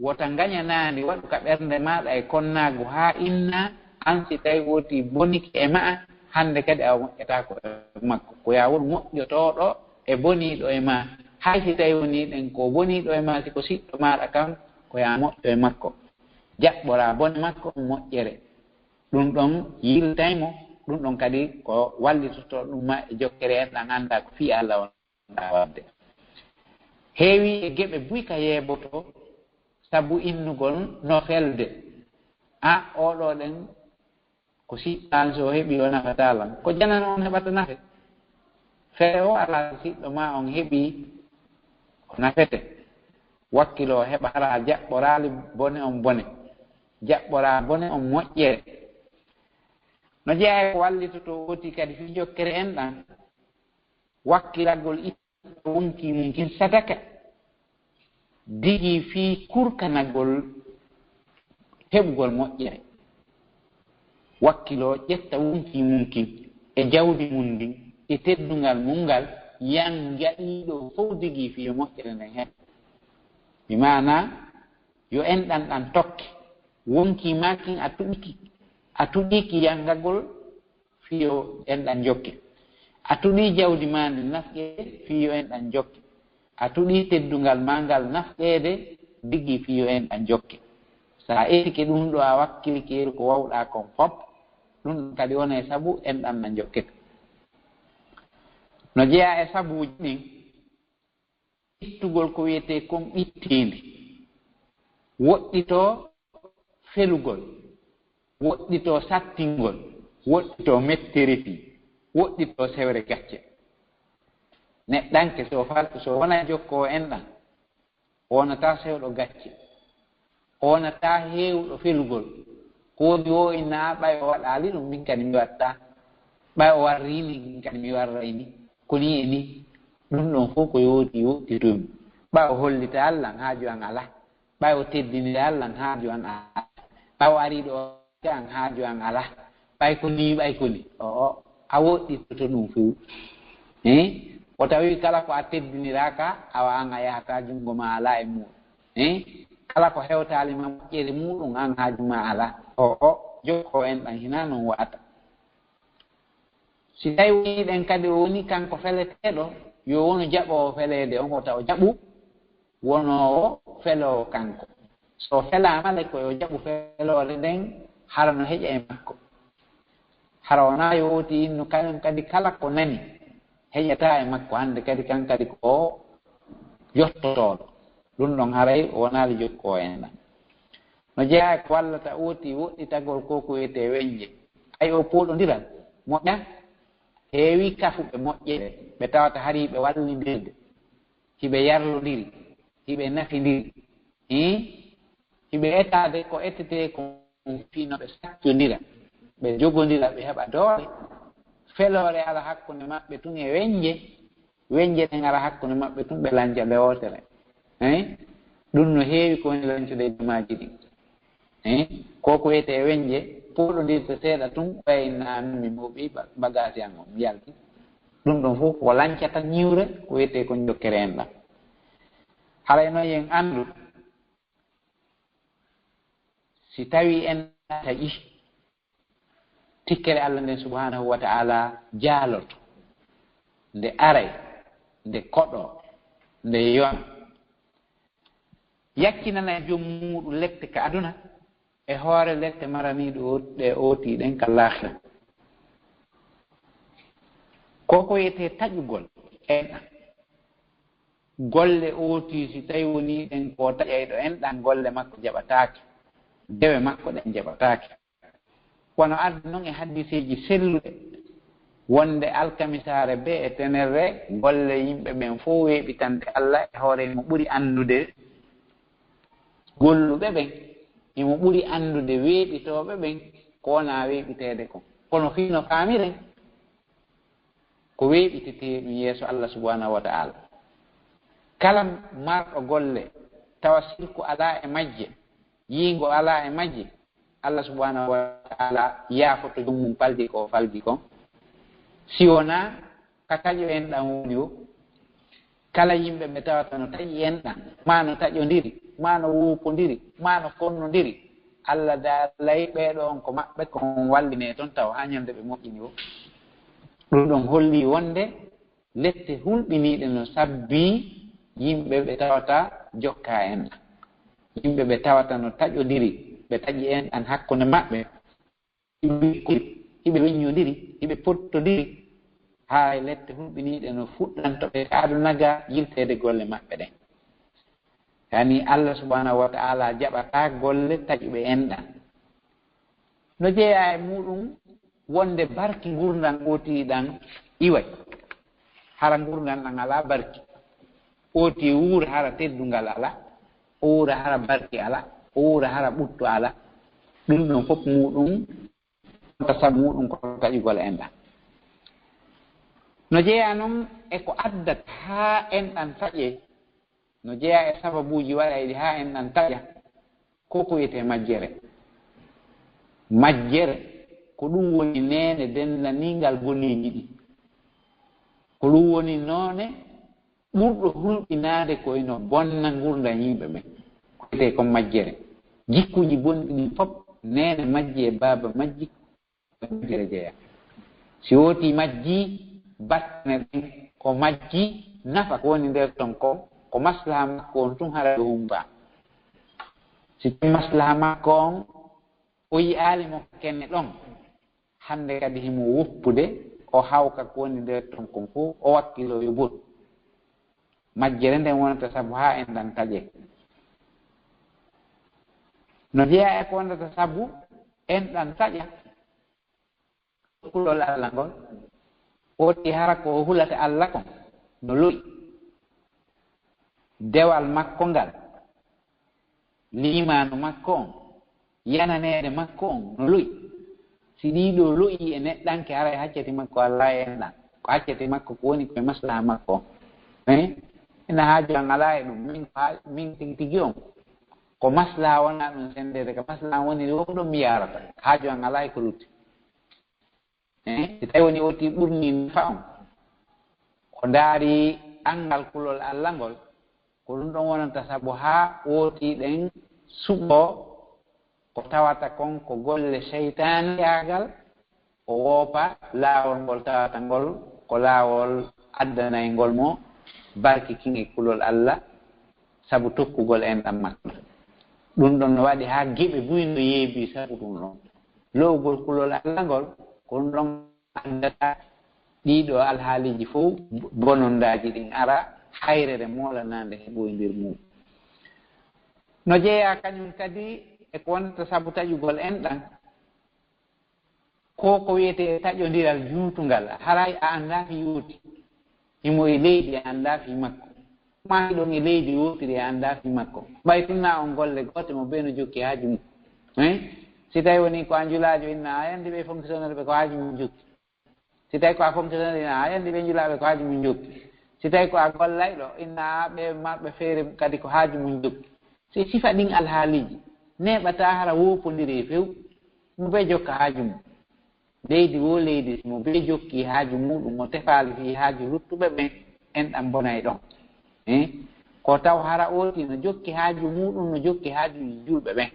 wota ngañanaandi waɗu ka ɓernde maaɗa e konnaagu haa inna, aan si tawii wootii bonike e ma'a, hannde kadi a moƴƴataako e makko. Ko yaa won moƴƴotooɗo e boniiɗo e maa. Hay si tawii wonii ɗen ko boniiɗo e maa, si ko siɗɗo maaɗa kam, ko yaa moƴƴo e makko. Jaɓɓoraa bone makko moƴƴere. Ɗum ɗon yiltay mo, ɗum ɗon kadi ko wallitotoo ɗum ma e jokkere en ɗan anndaa ko fii Alla on. Waɗde. Heewi e geɓe buy ka yeebotoo sabu innugol no felde. A, oɗo ɗen ko siɗɗaani, so o heɓii o nafataa lan. Ko janano on heɓata nafe. Fere o alaa, so siɗɗo maa on heɓii o nafete. Wakkiloo heɓa hara a jaɓɓoraali bone on bone. Jaɓɓoraa bone on moƴƴere. No jeyaa e ko wallitotoo woti kadi fii jokkere en ɗan. Wakkilagol itta wonkii mum kin sadaka, digii fii kurkanagol heɓugol moƴƴere. Wakkiloo ƴetta wonkii mum kin e jawdi mum ndin e teddungal mum ngal, yan gaɗiiɗo fow digii fii yo moƴƴere nden heɓ. Bi maanaa, yo enɗan ɗan tokke. Wonkii maa kin a tuɗiki, a tuɗiki yangagol fii yo enɗan jokke. A tuɗii jawdi maa ndin nafqeede fii yo enɗan jokke. A tuɗii teddungal maa ngal nafqeede digii fii yo enɗan jokke. So a etike ɗum ɗoo, a wakkilike yeru ko wawɗaa kon fof, ɗum ɗon kadi wona e sabu enɗan ɗan jokkete. No jeyaa e sabuuji ɗin, ittugol ko wiyetee kon ɓittiinde, woɗɗitoo felugol, woɗɗitoo sattingol, woɗɗitoo mettere fii, woɗɗitoo sewre gacce. Neɗɗanke so fal-, so wonaa jokkoowo enɗan, o wonataa sewɗo gacce, o wonataa heewɗo felugol. Ko woni o inna, ɓay o waɗaali ɗum, min kadi mi waɗtaa. Ɓay o warrii ni, min kadi mi warray ni. Ko nii e nii. Ɗum ɗon fof ko yooti, yooti ɗum. Ɓay o hollitaali lan, haaju an alaa. Ɓay o teddiniraali lan, haaju an alaa. Ɓay o arii ɗoo an, haaju an alaa. Ɓay ko nii, ɓay ko nii. O, o, a woɗɗitoto ɗum fof. Eh? O tawi kala ko a teddiniraaka, awa an a yahataa, junngo maa alaa e muuɗum. Eh? Kala ko hewtaali ma moƴƴere muuɗum, an haaju maa alaa. O, o, jokkoo enɗan, hinaa non wa'ata. Si tawi wonii ɗen kadi o woni kanko feleteeɗo, yo wonu jaɓoowo feleede on, wota o jaɓu wonoowo feloowo kanko. So o felaama le, ko yo jaɓu feloore nden, hara no heƴa e makko. Hara wonaa yo oti innu kañum kadi kala ko nani heƴataa e makko, hannde kadi kan kadi ko yottotooɗo. Ɗum ɗon haray o wonaali jokkoo en ɗan. No jeyaa e ko wallata oti woɗɗitagol ko ko wiyetee weñje. Ay o pooɗondiral moƴƴa, heewi kafuɓe moƴƴere, ɓe tawata hari ɓe wallindirde, hiɓe yarlondiri, hiɓe nafindiri. Hii? Hiɓe etaade ko etetee kon fii no ɓe saccondira, ɓe jogondira, ɓe heɓa doole. Feloore ala hakkunde maɓɓe tun e weñje, weñje ɗen ara hakkunde maɓɓe tun, ɓe lanca ɓe wootere. Hii? Ɗum no heewi ko woni lancude e jamaaji ɗin. Hii? Ko ko wiyetee weñje, pooɗondirta seeɗa tun, ɓay inna an mi mooɓi ba-, bagaasi an on, mi yalti. Ɗum ɗon fof ko lancata ñiwre, ko wiyetee ko jokkere en ɗan. Haray noon yen anndu, si tawii en taƴi, tikkere Allah nden subhanahu wa ta'ala jaaloto, nde aray, nde koɗo, nde yona. Yaccinana joom muuɗum lette ka aduna, e hoore lette maraniiɗo o-, ɗe ootii ɗen ka laakhira. Ko ko wiyetee taƴugol enɗan. Golle ootii, si tawi wonii ɗen ko taƴayɗo enɗan, golle makko jaɓataake, dewe makko ɗen jaɓataake. Wano ardi non e hadiseeji selluɗe, wonde alkamisaare bee e tenerre, golle yimɓe ɓen fof weeɓitande Allah e hoore mo ɓuri anndude golluɓe ɓen, imo ɓuri anndude weeɓitooɓe ɓen ko wonaa weeɓiteede kon. Kono fii no faamiren, ko weeɓitetee ɗum yeeso Allah subhanahu wa ta'ala. Kala marɗo golle tawa sirku alaa e majje, yiingo alaa e majje, Allah subhanahu wa ta'ala yaafoto joom mum falji ko o falji kon. Si wonaa ka taƴo enɗan woni o, kala yimɓe ɓe tawata no taƴi enɗan, maa no taƴondiri, maa no woopondiri, maa no konnondiri, Allah daalay ɓee ɗoo on ko maɓɓe, ko on wallinee ton tawa haa ñande ɓe moƴƴini o. Ɗum ɗon holli wonde lette hulɓiniiɗe no sabbii yimɓe ɓe tawata jokkaa enɗan. Yimɓe ɓe tawata no taƴondiri, ɓe taƴi enɗan hakkunde maɓɓe. Hiɓe weññondiri, hiɓe pottondiri, haa e lette hulɓiniiɗe no fuɗɗanto ɓe ka aduna ga yilteede golle maɓɓe ɗen. Yani Allah subhanahu wa ta'ala jaɓataa golle taƴuɓe enɗan. No jeyaa e muuɗum wonde barki ngurndan ootii ɗan iway. Hara ngurndan ɗan alaa barki. Ootii wuura hara teddungal alaa. O wuura hara barki alaa. O wuura hara ɓuttu alaa. Ɗum ɗon fof muuɗum, wonta sabu muuɗum ko taƴugol enɗan. No jeyaa non e ko addata haa enɗan taƴee, no jeyaa e sababuuji waɗayɗi haa enɗan taƴa, ko ko wiyetee majjere. Majjere, ko ɗum woni neene denndaningal goneeji ɗi. Ko ɗum woni noone ɓurɗo hulɓinaade ko ino bonna ngurndan yimɓe ɓen. Ko wiyetee kon majjere. Jikkuuji bonɗi ɗin fof, neene majji e baaba majji, ko majjere jeyaa. Si wootii majjii, battane ɗen ko majjii, nafa ko woni nder ton kon, ko maslaha makko on tun hara yo humbaa. Si tawii maslaha makko on, o yi'aali mo kene ɗon, hannde kadi himo woppude, o hawka ko woni nder ton kon fof, o wakkiloo yo botu. Majjere nden wonata sabu haa enɗan taƴee. No jeyaa e ko wonata sabu enɗan taƴa, kulol Allah ngol, ootii hara ko o hulata Allah kon no lo'i. Dewal makko ngal, liimaanu makko on, yananeede makko on no lo'i. Si ɗii ɗoo lo'ii e neɗɗanke, haray haccati makko alaa e enɗan. Ko haccati makko ko woni ko e maslaha makko on. Eh? Ina haaju an alaa e ɗum. Min ko haa-, min tigi tigi on. Ko maslaha wonaa ɗum senndeede. Ka maslaha woni ɗum ɗon mi yaarata. Haaju an alaa e ko lutti. Eh? Si tawi woni ootii ɓurnii nafa on. O ndaari anngal kulol Allah ngol. Ko ɗum ɗon wonanta sabu haa ootii ɗen suɓoo ko tawata kon ko golle seytaaneyaagal, o woopa laawol ngol tawata ngol ko laawol addanayngol mo barki kin e kulol Allah, sabu tokkugol enɗan makko. Ɗum ɗon no waɗi haa geɓe buy no yeebii sabu ɗum ɗon. Lo'ugol kulol Allah ngol, ko ɗum ɗon addata ɗii ɗoo alhaaliiji fow, bonondaaji ɗin ara, hayrere moolanaande heɓoyndir mum. No jeyaa kañum kadi e ko wonata sabu taƴugol enɗan, ko ko wiyetee taƴondiral juutungal, haray a anndaa fii wooti. Himo e leydi, a anndaa fii makko. Maa hiɗon e leydi wootiri, a anndaa fii makko. Ɓay tun na on golle goote, mo bee no jokki haaju mum. Eh? Si tawi woni ko a njulaajo, inna a anndi ɓe fonkisonere ɓe ko haaju mum jokki. Si tawi ko a fonkisonere, inna a anndi ɓe njulaaɓe ko haaju mum jokki. Si tawi ko a gollayɗo, inna ɓe marɓe feere kadi ko haaju mum jokki. Si sifa ɗin alhaaliiji, neeɓataa hara woopondiri e few. Mo bee jokka haaju mum. Leydi woo leydi, si mo bee jokki haaju muuɗum, mo tefaali fii haaju luttuɓe ɓen, enɗan bonay ɗon. Eh? Ko taw hara ootii no jokki haaju muuɗum, no jokki haajuuji julɓe ɓen.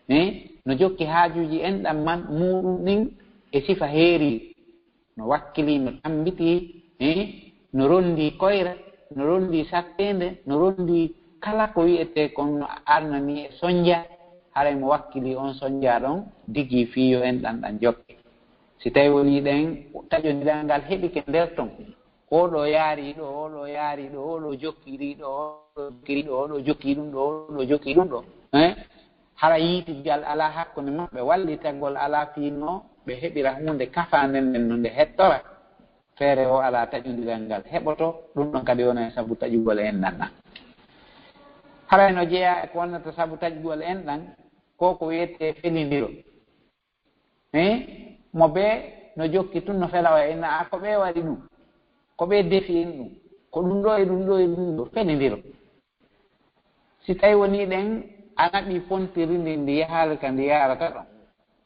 Eh? No jokki haajuuji enɗan man muuɗum ɗin e sifa heeriiɗi. No wakkilii, no tambitii, eh? No ronndii koyra, no ronndii satteende, no ronndii kala ko wi'etee kon no arnanii e sonnja, haray mo wakkilii on sonnja ɗon digii fii yo enɗan ɗan jokke. Si tawi wonii ɗen taƴondiral ngal heɓike nder ton, oo ɗoo yaarii ɗoo, oo ɗoo yaarii ɗoo, oo ɗoo jokkirii ɗoo, oo ɗoo jokkirii ɗoo, oo ɗoo jokkii ɗum ɗoo, oo ɗoo jokkii ɗum ɗoo. Eh? Hara yiitirgal alaa hakkunde maɓɓe, wallitagol alaa fii no ɓe heɓira huunde kafaande nden no nde hettora. Feere o alaa taƴondiral ngal heɓoto, ɗum ɗon kadi wona e sabu taƴugol enɗan ɗan. Haray no jeyaa e ko wonnata sabu taƴugol enɗan, ko ko wiyetee felindiro. Eh? Mo bee no jokki tun no fela o e inna, "A, ko ɓee waɗi ɗum? Ko ɓee defi en ɗum? Ko ɗum ɗoo e ɗum ɗoo e ɗum ɗoo?" Felindiro. Si tawi wonii ɗen a naɓii pontiri ndin, ndi yahaali ka ndi yaarata ɗon,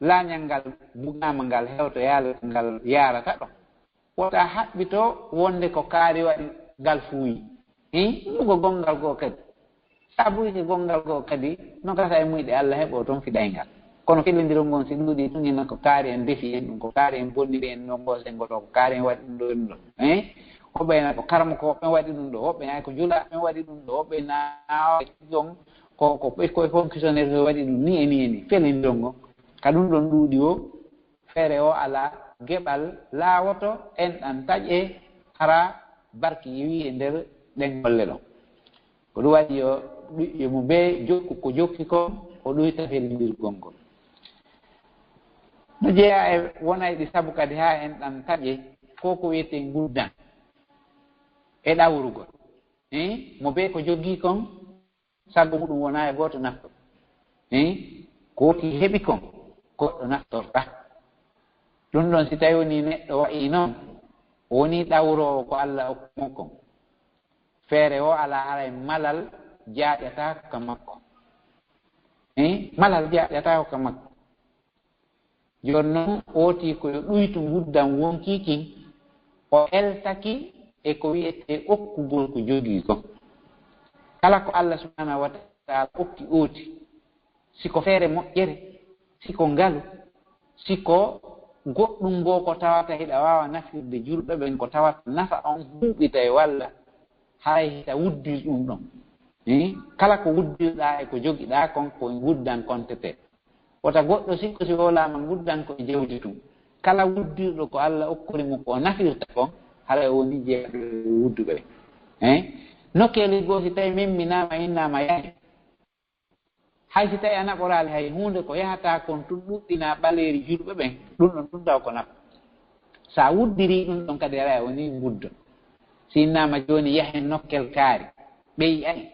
laañal ngal bugaama ngal hewtoyaali ka ngal yaarata ɗon, wota haɓɓito wonde ko kaari waɗi ngal fuuyi. Hin, ɗum ko gonngal goo kadi. Sabu ko gonngal goo kadi, no gasa e muyɗe Alla heɓoo toon fiɗayngal. Kono kellindirol ngon si ɗuuɗii tun, ina ko kaari en defi en ɗum, ko kaari en bonniri en ɗon ngoo senngo ɗoo, ko kaari en waɗi ɗum ɗoo en ɗoo. Hin? Woɓɓe ina ko karamoko ɓen waɗi ɗum ɗoo, woɓɓe ina ko julaaɓe ɓen waɗi ɗum ɗoo, woɓɓe ina on ko, ko, ko, ko fonctionnaire waɗi ɗum ni e ni e ni. Kellindirol ngon. Ka ɗum ɗon ɗuuɗi o, feere o alaa geɓal laawoto enɗan taƴe hara barki iwi e nder ɗen golle ɗon. Ko ɗum waɗi yo, yo mo bee jokku ko jokki kon, o ɗuyta fellindirgol ngol. No jeyaa e wonayɗi sabu kadi haa enɗan taƴe, ko ko wiyetee nguddan e ɗawrugol. Hin? Mo bee ko jogii kon, sago muɗum wonaa e gooto naftor. Hin? Ko woti heɓi kon, goɗɗo naftorta. Ɗum ɗon, si tawi wonii neɗɗo wa'i non, o wonii ɗawroowo ko Alla okki mo kon, feere o alaa haray malal jaaƴataako ka makko. Hin? Malal jaaƴataako ka makko. Jooni non, ooti ko yo ɗuytu nguddan wonkii kin, o eltaki e ko wiyetee okkugol ko jogii kon. Kala ko Alla subhaanahu wa ta'aala okki ooti, si ko feere moƴƴere, si ko ngalu, si ko goɗɗum goo ko tawata hiɗa waawa nafirde julɓe ɓen, ko tawata nafa on huuɓitay walla haray hita wuddir ɗum ɗon. Hin? Kala ko wuddirɗaa e ko jogiɗaa kon, ko nguddan kontetee. Wota goɗɗo sikku si wowlaama nguddan ko e jawdi tun. Kala wuddirɗo ko Alla okkori mo ko o nafirta kon, haray o wonii jeyaaɗo e wudduɓe ɓen. Hin? Nokkeeli goo, si tawi memminaama, innaama yahi, hay si tawi a naɓoraali hay huunde, ko yahata kon tun ɗuɗɗina ɓaleeri julɓe ɓen, ɗum ɗon tun taw ko nafa. Sa wuddirii ɗum ɗon kadi, haray a wonii nguddo. Si innaama jooni yahen nokkel kaari, ɓe yi'ay.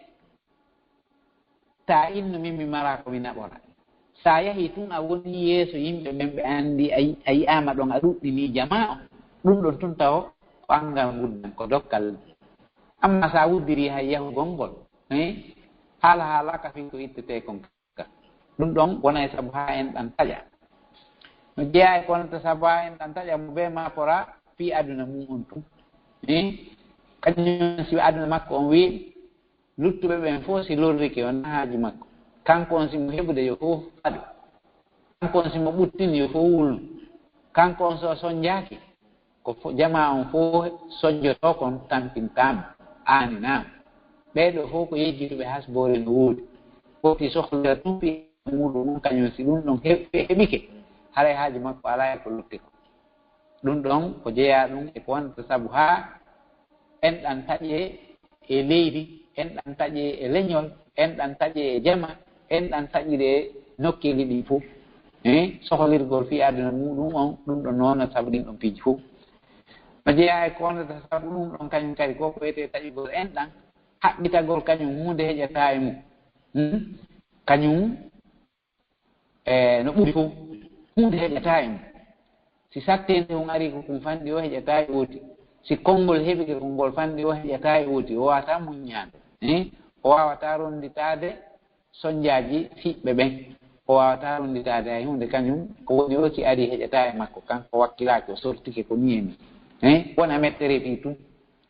Ta innu min mi maraa ko mi naɓora. Sa yahii tun a wonii yeeso yimɓe ɓen, ɓe anndi a yi-, a yi'aama ɗon, a ɗuɗɗinii jamaa on. Ɗum ɗon tun taw ko anngal nguddan, ko dokkal. Amma sa wuddirii hay yahugol ngol, eh, haala haalaaka fii ko ittetee kon ka. Ɗum ɗon wonay sabu haa enɗan taƴa. No jeyaa e ko wonata sabu haa enɗan taƴa mo bee maapora fii aduna mum on tun. Eh, kañum si aduna makko on wi'i, luttuɓe ɓen fof si lorrike wonaa haaju makko. Kanko on si mo heɓude yo fof faɗu. Kanko on si mo ɓuttin yo fof wulnu. Kanko on so sonjaaki, ko fo-, jamaa on fof sonjotoo kon tampintaama, aaninaama. Ɓee ɗoo fof ko yejjituɓe hasboore no woodi. Foti sohlira tun fii muuɗum on, kañum si ɗum ɗon he-, heɓike, haray haaju makko alaa e ko lutti ko. Ɗum ɗon ko jeyaa ɗum e ko wonata sabu haa enɗan taƴee e leydi, enɗan taƴee e leñol, enɗan taƴee e jama, enɗan taƴiree nokkeeli ɗin fof. Eh, sohlirgol fii aduna muuɗum on, ɗum ɗon no wonata sabu ɗin ɗon piiji fof. No jeyaa e ko wonata sabu ɗum ɗon kañum kadi ko ko wiyetee taƴugol enɗan, haɓɓitagol kañum huunde heƴataa e mum. Hmm? Kañum e no ɓuri fof, huunde heƴataa e mum. Si satteende on arii ko kun fanɗi o heƴataa e wooti. Si konngol heɓike ko ngol fanɗi o heƴataa e wooti, o waawataa muññaade. Eh? O waawataa ronnditaade sonjaaji siɓɓe ɓen. O waawataa ronnditaade hay huunde kañum, ko woni o si arii heƴataa e makko, kanko wakkilaaki, o sortike ko nii e nii. Eh? Wona mettere fii tun.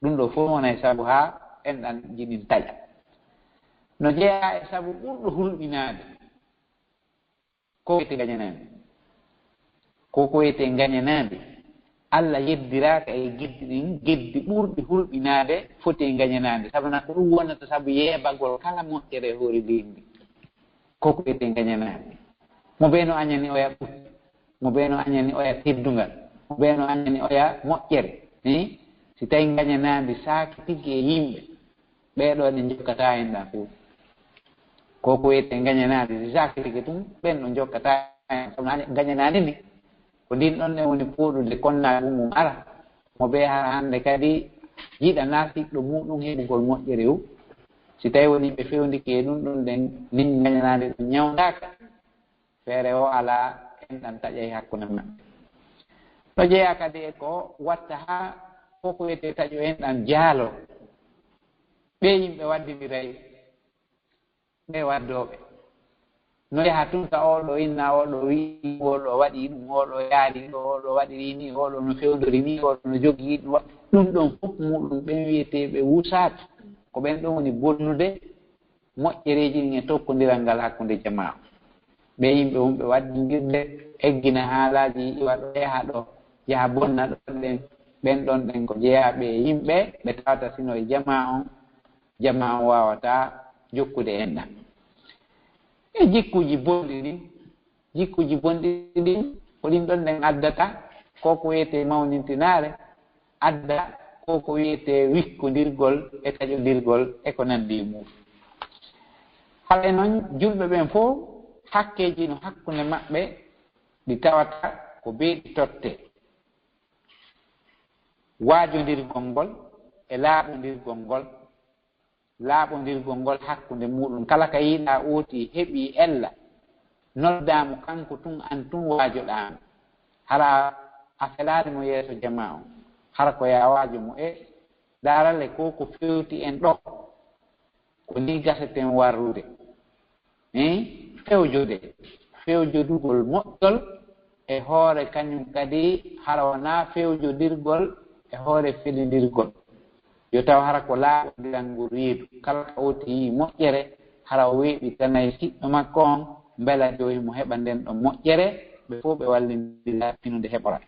Ɗum ɗoo fof wona e sabu haa enɗan jinin taƴa. No jeyaa e sabu ɓurɗo hulɓinaade. Ko wiyetee ngañanaande. Ko ko wiyetee ngañanaande. Alla yeddiraaka e geddi ɗin, geddi ɓurɗi hulɓinaade foti e ngañanaande. Sabu na ko ɗum wonata sabu yeebagol kala moƴƴere e hoore leydi ndi. Ko ko wiyetee ngañanaande. Mo bee no añani oya ɓuttu, mo bee no añani oya teddungal, mo bee no añani oya moƴƴere. Eh? Si tawi ngañanaande saaki tigi e yimɓe, ɓee ɗoo ɗe njokkataa enɗan fof. Ko ko wiyetee ngañanaande, si saaki tigi tun, ɓen ɗo njokkataa en. Sabu ngañanaande ni, ko ndin ɗon ne woni fooɗude konnaagu mum ara. Mo bee hara hannde kadi yiɗanaa siɗɗo muuɗum heɓugol moƴƴere o. Si tawi woni ɓe fewndike e ɗum ɗon ɗen, ndin ngañanaande ɗum ñawndaaka. Feere o alaa, enɗan taƴay hakkunde maɓɓe. No jeyaa kadi e ko watta haa ko ko wiyetee taƴo enɗan jaalo. Ɓee yimɓe waddindiray ɓe waddooɓe. No yaha tun ka oɗo inna, oɗo wi'i, oɗo waɗi ɗum, oɗo yaari ɗo, oɗo waɗiri ni, oɗo no fewndori ni, oɗo no jogii ɗum. Ɗum ɗon fof muɗum ɓen wi'eteeɓe wusaat, ko ɓen ɗon woni bonnude moƴƴereeji ɗin e tokkondiral ngal hakkunde jamaa. Ɓe yimɓe wonɓe waddindirde, eggina haalaaji, iwa ɗo, yaha ɗo, yaha bonna ɗo, ɗen, ɓen ɗon ɗen ko jeyaaɓe e yimɓe ɓe tawata sino e jamaa on, jamaa on waawataa jokkude enɗan. E jikkuuji bonɗi ɗin, jikkuuji bonɗi ɗin, ko ɗin ɗon ɗen addata ko ko wiyetee mawnintinaare, adda ko ko wiyetee wikkondirgol e taƴondirgol e ko nanndi e muɗum. Haray non, julɓe ɓen fof, hakkeeji no hakkunde maɓɓe ɗi tawata ko beeɗi totte. Waajondirgol ngol e laaɓondirgol ngol, laaɓondirgol ngol hakkunde muɗum. Kala ka yiɗaa ooti heɓii ella, noddaa mo kanko tun, an tun waajoɗaa mo. Hara a felaali mo yeeso jamaa on. Hara ko yaa waajo mo e, ndaarale ko ko fewti en ɗo. Ko ni gaseten warrude. Hein? Fewjode. Fewjodugol moƴƴol e hoore kañum kadi hara wonaa fewjodirgol e hoore felindirgol. Yo taw hara ko laaɓondiral ngol reedu. Kala ka ooti yii moƴƴere, hara o weeɓitanay siɗɗo makko on, mbela yo himo heɓa nden ɗon moƴƴere, ɓe fof ɓe wallindira finude heɓora.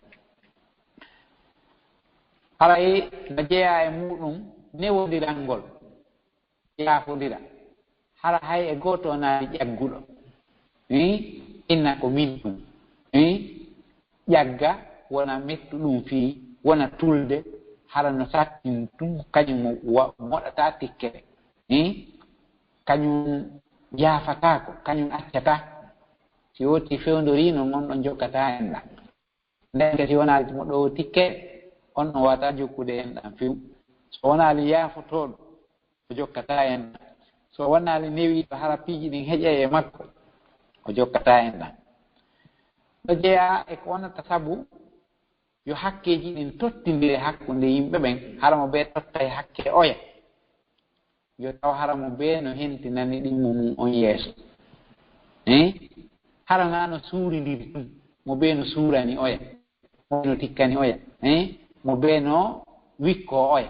Haray no jeyaa e muɗum newondiral ngol. Yaafondira. Hara hay e gooto wonaali ƴagguɗo. Hein? Inna ko min tun. Hein? Ƴagga wona mettu ɗum fii, wona tulde, hara no sattin tun, kañum mo wa-, moɗata tikkere. Hein? Kañum yaafataako, kañum accataa. Si wooti fewndoriino, on ɗon jokkataa enɗan. Nden kadi wona mo ɗo tikke, on no wata jokkude enɗan few. So wonaali yaafotooɗo, o jokkataa enɗan. So wonaali newiiɗo hara piiji ɗin heƴay e makko, o jokkataa enɗan. No jeyaa e ko wonata sabu yo hakkeeji ɗin tottindire hakkunde yimɓe ɓen, hara mo bee tottay hakke oya. Yo taw hara mo bee no hentinani ɗimmo mum on yeeso. Eh? Hara naa no suurindiri tun, mo bee no suurani oya, mo bee no tikkani oya, eh? Mo bee no wikkoo oya.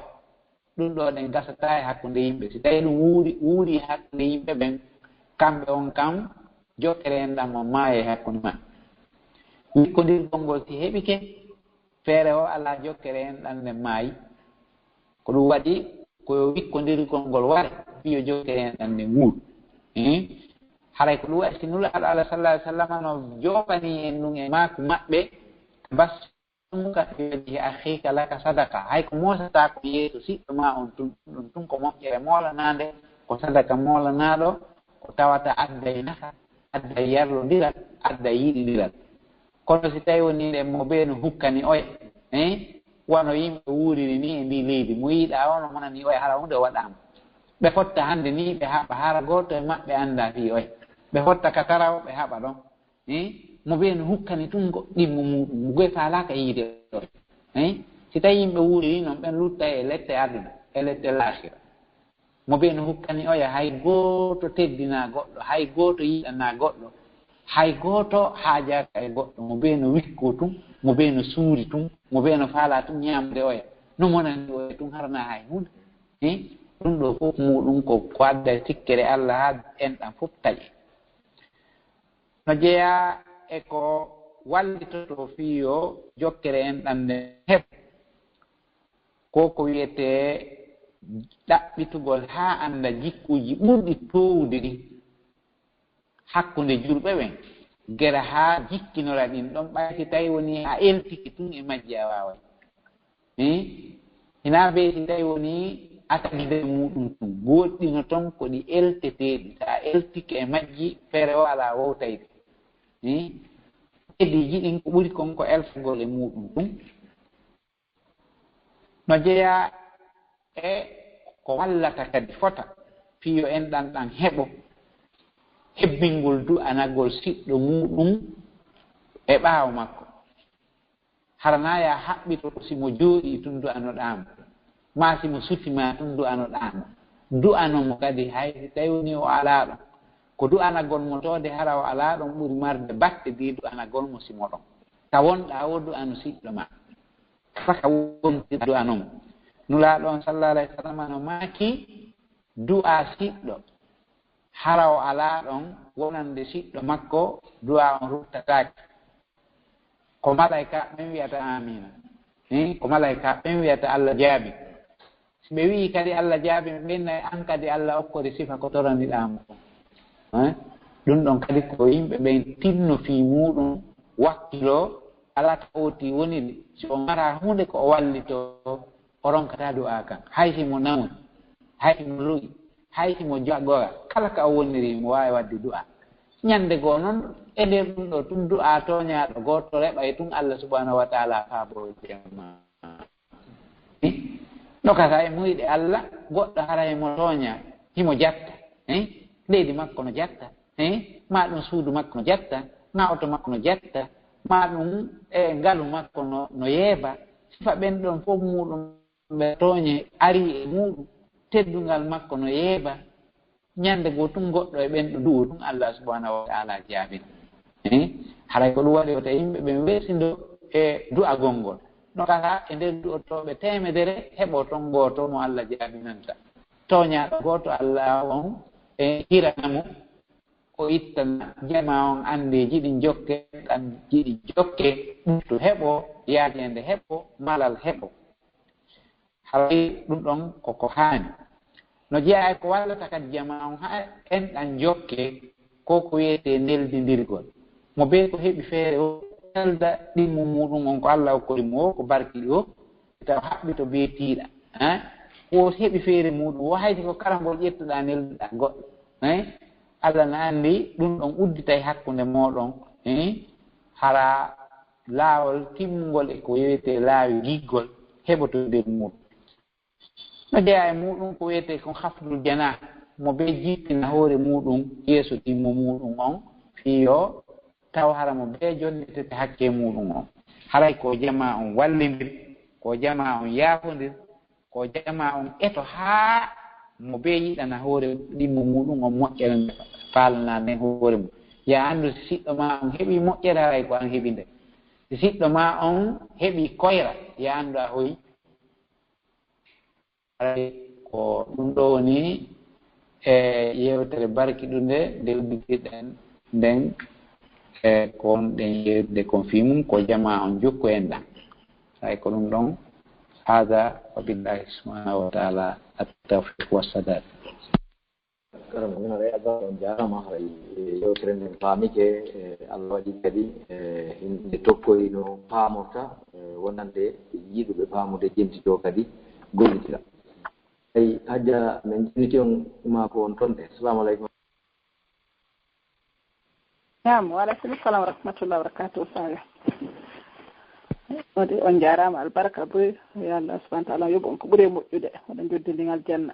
Ɗum ɗoo ɗen gasataa e hakkunde yimɓe. Si tawii ɗum wuuri, wuuri e hakkunde yimɓe ɓen, kamɓe on kam, jokkere enɗan on maaya e hakkunde maɓɓe. Wikkondirgol ngol si heɓike, feere o alaa, jokkere enɗan nden maayi. Ko ɗum waɗi ko yo wikkondirgol ngol ware, fii yo jokkere enɗan nden wuur. Eh? Haray ko ɗum waɗi si Nulaaɗo Allah sallallahu alaihi wasallam no joopani en ɗum e maaku maɓɓe, tabassamuka fi wajhi akhika laka sadaqa. Hay ko moosataa ko yeeso siɗɗo maa on tun, ɗum tun ko moƴƴere moolanaande, ko sadaka moolanaaɗo, ko tawata adday nafa, adday yarlondiral, adday yiɗindiral. Kono si tawii wonii ɗen mo bee no hukkani oya, eh, wano yimɓe wuuriri nii e ndii leydi, mo yiɗaa o no monani oya, hara huunde o waɗaama. Ɓe fotta hannde nii ɓe haɓa, hara gooto e maɓɓe anndaa fii oya. Ɓe fotta ka tarawo, ɓe haɓa ɗon. Eh, mo bee no hukkani tun goɗɗimmo muɗum, mo goy faalaaka yiide oya. Eh, si tawii yimɓe wuuriri non, ɓen luttay e lette aduna, e lette laahira. Mo bee no hukkani oya, hay gooto teddinaa goɗɗo, hay gooto yiɗanaa goɗɗo, hay gooto haajaaka e goɗɗo. Mo bee no wikkoo tun, mo bee no suuri tun, mo bee no faalaa tun ñaamude oya. No monani oya tun, hara naa hay huunde. Eh? Ɗum ɗoo fof muɗum ko, ko adda e tikkere Allah haa enɗan fof taƴe. No jeyaa e ko wallitotoo fii yo jokkere enɗan nden heɓ. Ko ko wiyetee ɗaɓɓitugol haa annda jikkuuji ɓurɗi toowude ɗin hakkunde julɓe ɓen, gera haa jikkinora ɗin ɗon, ɓay si tawii wonii a eltike tun e majji a waaway. Eh? Hinaa bee si tawii wonii a tagii nder muɗum tun, goɗɗi no ton ko ɗi elteteeɗi, si a eltike e majji, feere o alaa wowtayde. Eh? Kediiji ɗin ko ɓuri kon ko eltagol e muɗum tun. No jeyaa e ko wallata kadi fota fii yo enɗan ɗan heɓo, hebbingol du'anagol siɗɗo muɗum e ɓaawo makko. Hara naa yaa haɓɓito ko si mo jooɗii tun du'anoɗaa mo, maa si mo sutii maa tun du'anoɗaa mo. Du'ano mo kadi hay si tawii wonii o alaa ɗon. Ko du'anagol mo toode hara o alaa ɗon ɓuri marde batte di du'anagol mo si mo ɗon. Ka wonɗaa o du'anu siɗɗo ma. Saka wonti du'anu mo. Nulaaɗo on sallallahu alaihi wasallam no maaki du'a siɗɗo. Hara o alaa ɗon wonande siɗɗo makko du'a on ruttataake. Ko malaika ɓen wi'ata amina. Eh, ko malaika ɓen wi'ata Allah jaabi. Si ɓe wi'i kadi Allah jaabi, ɓe ɓennay an kadi Allah okkori sifa ko toraniɗaa mo. Eh? Ɗum ɗon kadi ko yimɓe ɓen tinno fii muuɗum wakkilo alaa ka ooti woniri. Si o mara huunde ko o wallito, o ronkataa du'aa kan. Hay si mo nawni, hay si mo lu'i, hay si mo jagora, kala ka o woniri mo waawi wadde du'aa. Ñande goo non, e nder ɗum ɗo tun du'aa tooñaaɗo gooto reɓay tun Allah subhanahu wa ta'ala faabo jama. No kasa e muyɗe Allah, goɗɗo hara himo tooña, himo jatta. Eh? Leydi makko no jatta. Eh? Ma ɗum suudu makko no jatta. Ma oto makko no jatta. Ma ɗum e ngalu makko no, no yeeba. Sifa ɓen ɗon fof muɗum ɓe tooñe ari e muɗum. Teddungal makko no yeeba. Ñande goo tun goɗɗo e ɓen ɗo du'o tun Allah subhanahu wa ta'ala jaabin. Eh? Haray ko ɗum waɗi wota yimɓe ɓen wersindo e du'a gongol. No kala e nder du'otooɓe teemedere heɓo ton gooto mo Allah jaabinanta. Tooñaaɗo gooto Allah on e hirana mo, o ittana jama on andeeji ɗin jokke, andeeji ɗin jokke, ɓuttu heɓo, yaajeende heɓo, malal heɓo. Haray ɗum ɗon ko ko haani. No jeyaa e ko wallata kadi jama on haa enɗan jokke ko ko wiyetee neldindirgol. Mo bee ko heɓi feere o nelda ɗimmo muɗum on ko Allah okkori mo o ko barkiɗi o, taw haɓɓito bee tiiɗa. Eh? Ko heɓi feere muɗum o hayti ko karambol ƴettuɗaa nelduɗaa goɗɗo. Eh? Allah na anndi ɗum ɗon udditay hakkunde mooɗon. Eh? Hara laawol timmungol e ko wiyetee laawi giggol heɓoto nder muɗum. No jeyaa e muɗum ko wiyetee kon hafdul janah, mo bee jippina hoore muɗum yeeso timmo muɗum on, fii yo taw hara mo bee jonnitete hakke muɗum on. Haray ko jama on wallindir, ko jama on yaafondir, ko jama on eto haa mo bee yiɗana hoore ɗimmo muɗum on moƴƴere nde faalana nden hoore mum. Yaa anndu si siɗɗo ma on heɓi moƴƴere, haray ko an heɓi nde. Si siɗɗo ma on heɓi koyra, yaa anndu a hoyi. Haray ko ɗum ɗo woni e yewtere barkiɗunde nde udditirɗen nden, e ko wonɗen yewtude kon fii mum, ko jama on jokku en ɗan. Haray ko ɗum ɗon, hada wa billahi subhanahu wa ta'ala at-tawfiq wa sadad. Karam, min aɗa yaɓa on jaarama, haray, e, yewtere nden faamike, e, Allah waɗi kadi, e, himɓe tokkoyi no paamorta, e, wonande yiɗuɓe faamude jentito kadi gollitira. Ay, Hajja, min jenniti on ma ko on ton de. Assalamu alaikum. Naam, wa alaikum salam wa rahmatullahi wa barakatuh, Saga. Waɗi on jaarama, albarka boy. Yo Allah subhanahu wa ta'ala yoɓu on ko ɓuri e moƴƴude. Waɗa joddindigal janna.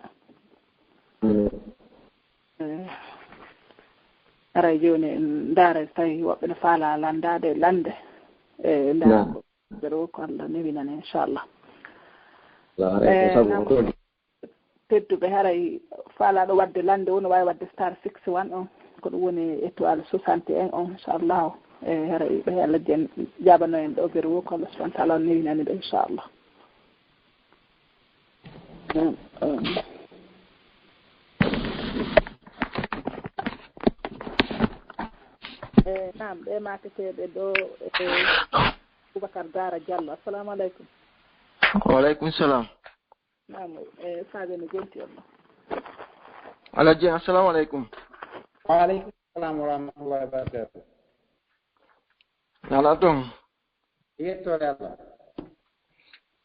Amin. Eh, aray jooni en ndaara tawi woɓɓe no faala lanndaade lannde. Eh, ndaara Naam. Ko ɓe ɗo ko Allah newinani, inchallah. Allah, haray ko Eh, sabu naam. Ko tedduɓe, haray faalaaɗo waɗde lannde o no waawi waɗde star six one on, ko ɗum woni étoile soixante et un on, inchallah. E haray ɓe Allah jen-, jaabano en ɗo, beru o ko Allah subhanahu wa ta'ala on newinani ɓe, inchallah. Naam, um. E, naam, ɓe maaketeeɓe ɗo, e, Boubacar Dara Diallo. Assalamu alaikum. Wa alaikum salam. Naam, e, Sadio no jonti on ɗo. Alhaji, assalamu alaikum. Wa alaikum salam wa rahmatullahi wa barakatuh. Nala ton. Yettore Allah.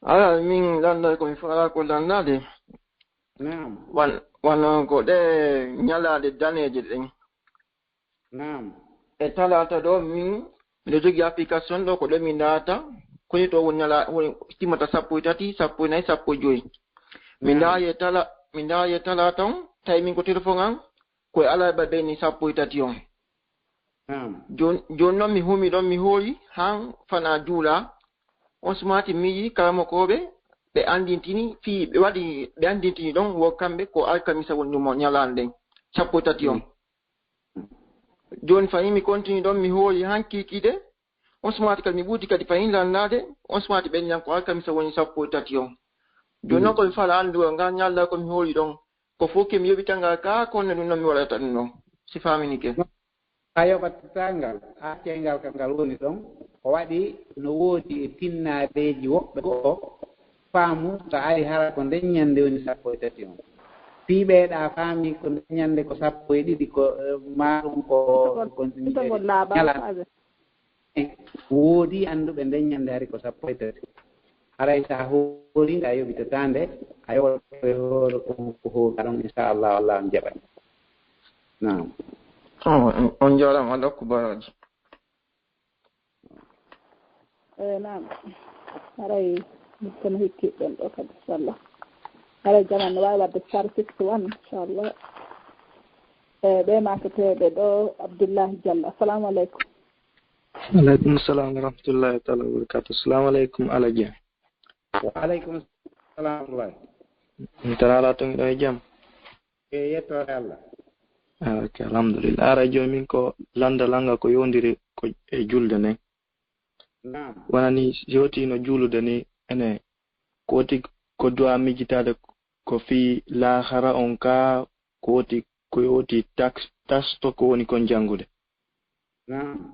Ala min lannda ko mi fala ko lannade. Naam. Wan-, wano ko ɗe ñalaaɗe daneeje ɗen. Naam. E talaata ɗo, min miɗo jogii application ɗo, ko ɗo mi naata, koni to woni ñala-, woni timmata sappo e tati, sappo e nayi, sappo e joyi. Mi Naam. Ndaayi e tala-, mi ndaayi e talaata on, tawi min ko telefon an, ko e alarba ɓenni sappo e tati on. Naam. Jon-, jooni noon mi humi ɗon, mi hooyi han fana juula. On sumaati mi yii karamokooɓe, ɓe anndintini fii, ɓe waɗi, ɓe anndintini ɗon wo kamɓe ko alkamisa woni ɗum o ñalaande nden, sappo e tati on. Mm. Jooni fahin mi continue ɗon, mi hooyi hankiikiiɗe. On sumaati kadi mi ɓuuti kadi fahin lannaade. On sumaati ɓen ñan ko alkamisa woni sappo e tati on. Jooni non ko mi fala anndugo ngal ñalla ko mi hooyi ɗon. Ko fof ke mi yoɓita ngal ka, kono ɗum non mi waɗata ɗum non. Si faaminike. A yoɓata ngal, a accay ngal ka ngal woni ɗon. O waɗi no woodi e tinnaadeeji woɓɓe goo faamu ka ari hara ko nden ñande woni sappo e tati on. Fii ɓeeɗa faami ko nden ñande ko sappo e ɗiɗi ko, eh, maaɗum ko, ko ñalande. Woodi annduɓe nden ñande hari ko sappo e tati. Haray sa hoori nde a yoɓitataa nde, a yoɓoto e hoore ko, ko hoori ɗon, inchallah, Allah on jaɓan. Naam. On, on jaaraama, Allah okku baraaji. Eh, naam. Haray kono hikki ɗon ɗo kadi, inchallah. Haray jaman no waawi waɗde star six one, inchallah. Eh, ɓe maketeeɓe ɗo, Abdullahi Diallo. Assalamu aleykum. Aleykum salam wa rahmatullahi taala wa barakatuh. Assalamu aleykum, Alaji. Wa aleykum salam wa rahmatullahi. Mi tara ala ton ɗo e jam. E yettoore Allah. Ah, ok, alhamdulillah. Ara jooni min ko landa langa ko yowndiri ko e julde nden. Naam. Wona ni si woti no juulude ni ene ko woti ko du'a mijitaade ko fii laahara on ka ko woti ko woti tax tasto ko woni kon janngude. Naam.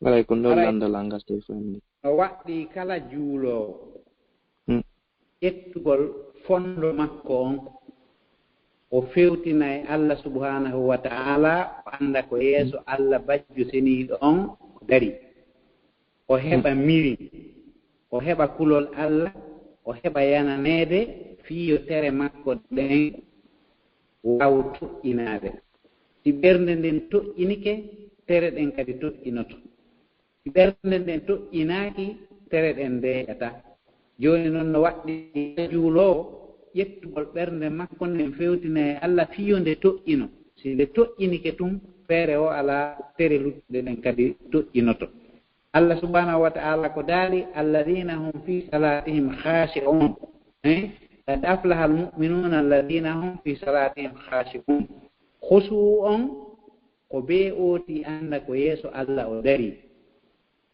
Alay ko ndo landa langa Stefani. No waɗɗi kala juuloowo. Hmm. Ƴettugol fondo makko on, o fewtina e Allah subhanahu wa ta'ala, o anda ko yeeso Allah bajjo seniiɗo on o dari. O heɓa mirin, o heɓa kulol Allah, o heɓa yananeede fii yo tere makko ɗen waaw toƴƴinaade. Si ɓernde nden toƴƴinike, tere ɗen kadi toƴƴinoto. Si ɓernde nden toƴƴinaaki, tere ɗen deeƴataa. Jooni non no waɗɗi juuloowo ƴettugol ɓernde makko nden fewtina e Allah fii yo nde toƴƴino. Si nde toƴƴinike tun, feere o alaa, tere luttuɗe ɗen kadi toƴƴinoto. Allah subhanahu wa ta'ala ko daali, "Alladhina hum fi salatihim khashi'un." Eh? "Qad aflaha al-mu'minuna alladhina hum fi salatihim khashi'un." Khushu'u on ko bee ooti anda ko yeeso Allah o dari.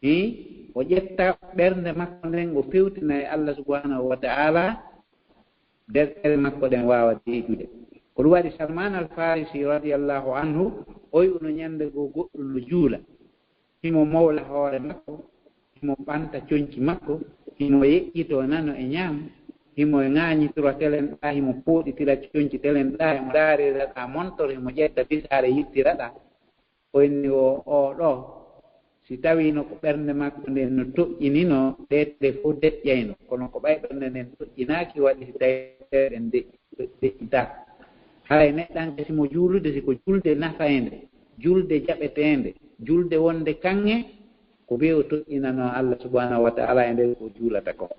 Eh? O ƴetta ɓernde makko nden, o fewtina e Allah subhanahu wa ta'ala, nder tere makko ɗen waawa deeƴude. Ko ɗum waɗi Salman al Farisi radiyallahu anhu, o yi'uno ñande goo goɗɗo no juula. Himo mowla hoore makko, himo ɓanta conci makko, himo yeƴƴitoo nano e ñaamo, himo ŋaañitora telen ɗaa, himo pooɗitira conci telen ɗaa, himo ndaarira ɗaa montor, himo ƴetta bisaare yittira ɗaa. O inni o, oo ɗoo, si tawiino ko ɓernde makko nden no toƴƴinino, ɗee tere fof deƴƴayno. Kono ko ɓay ɓernde nden toƴƴinaaki waɗi si tawi tere ɗen deƴƴi. Ɓe ɓeɗɗitaaka. Haray neɗɗanke si mo juulude, si ko julde nafaynde, julde jaɓeteende, julde wonde kaŋŋe, ko bee o toƴƴinanoo Allah subhanahu wa ta'ala e nder ko juulata ko.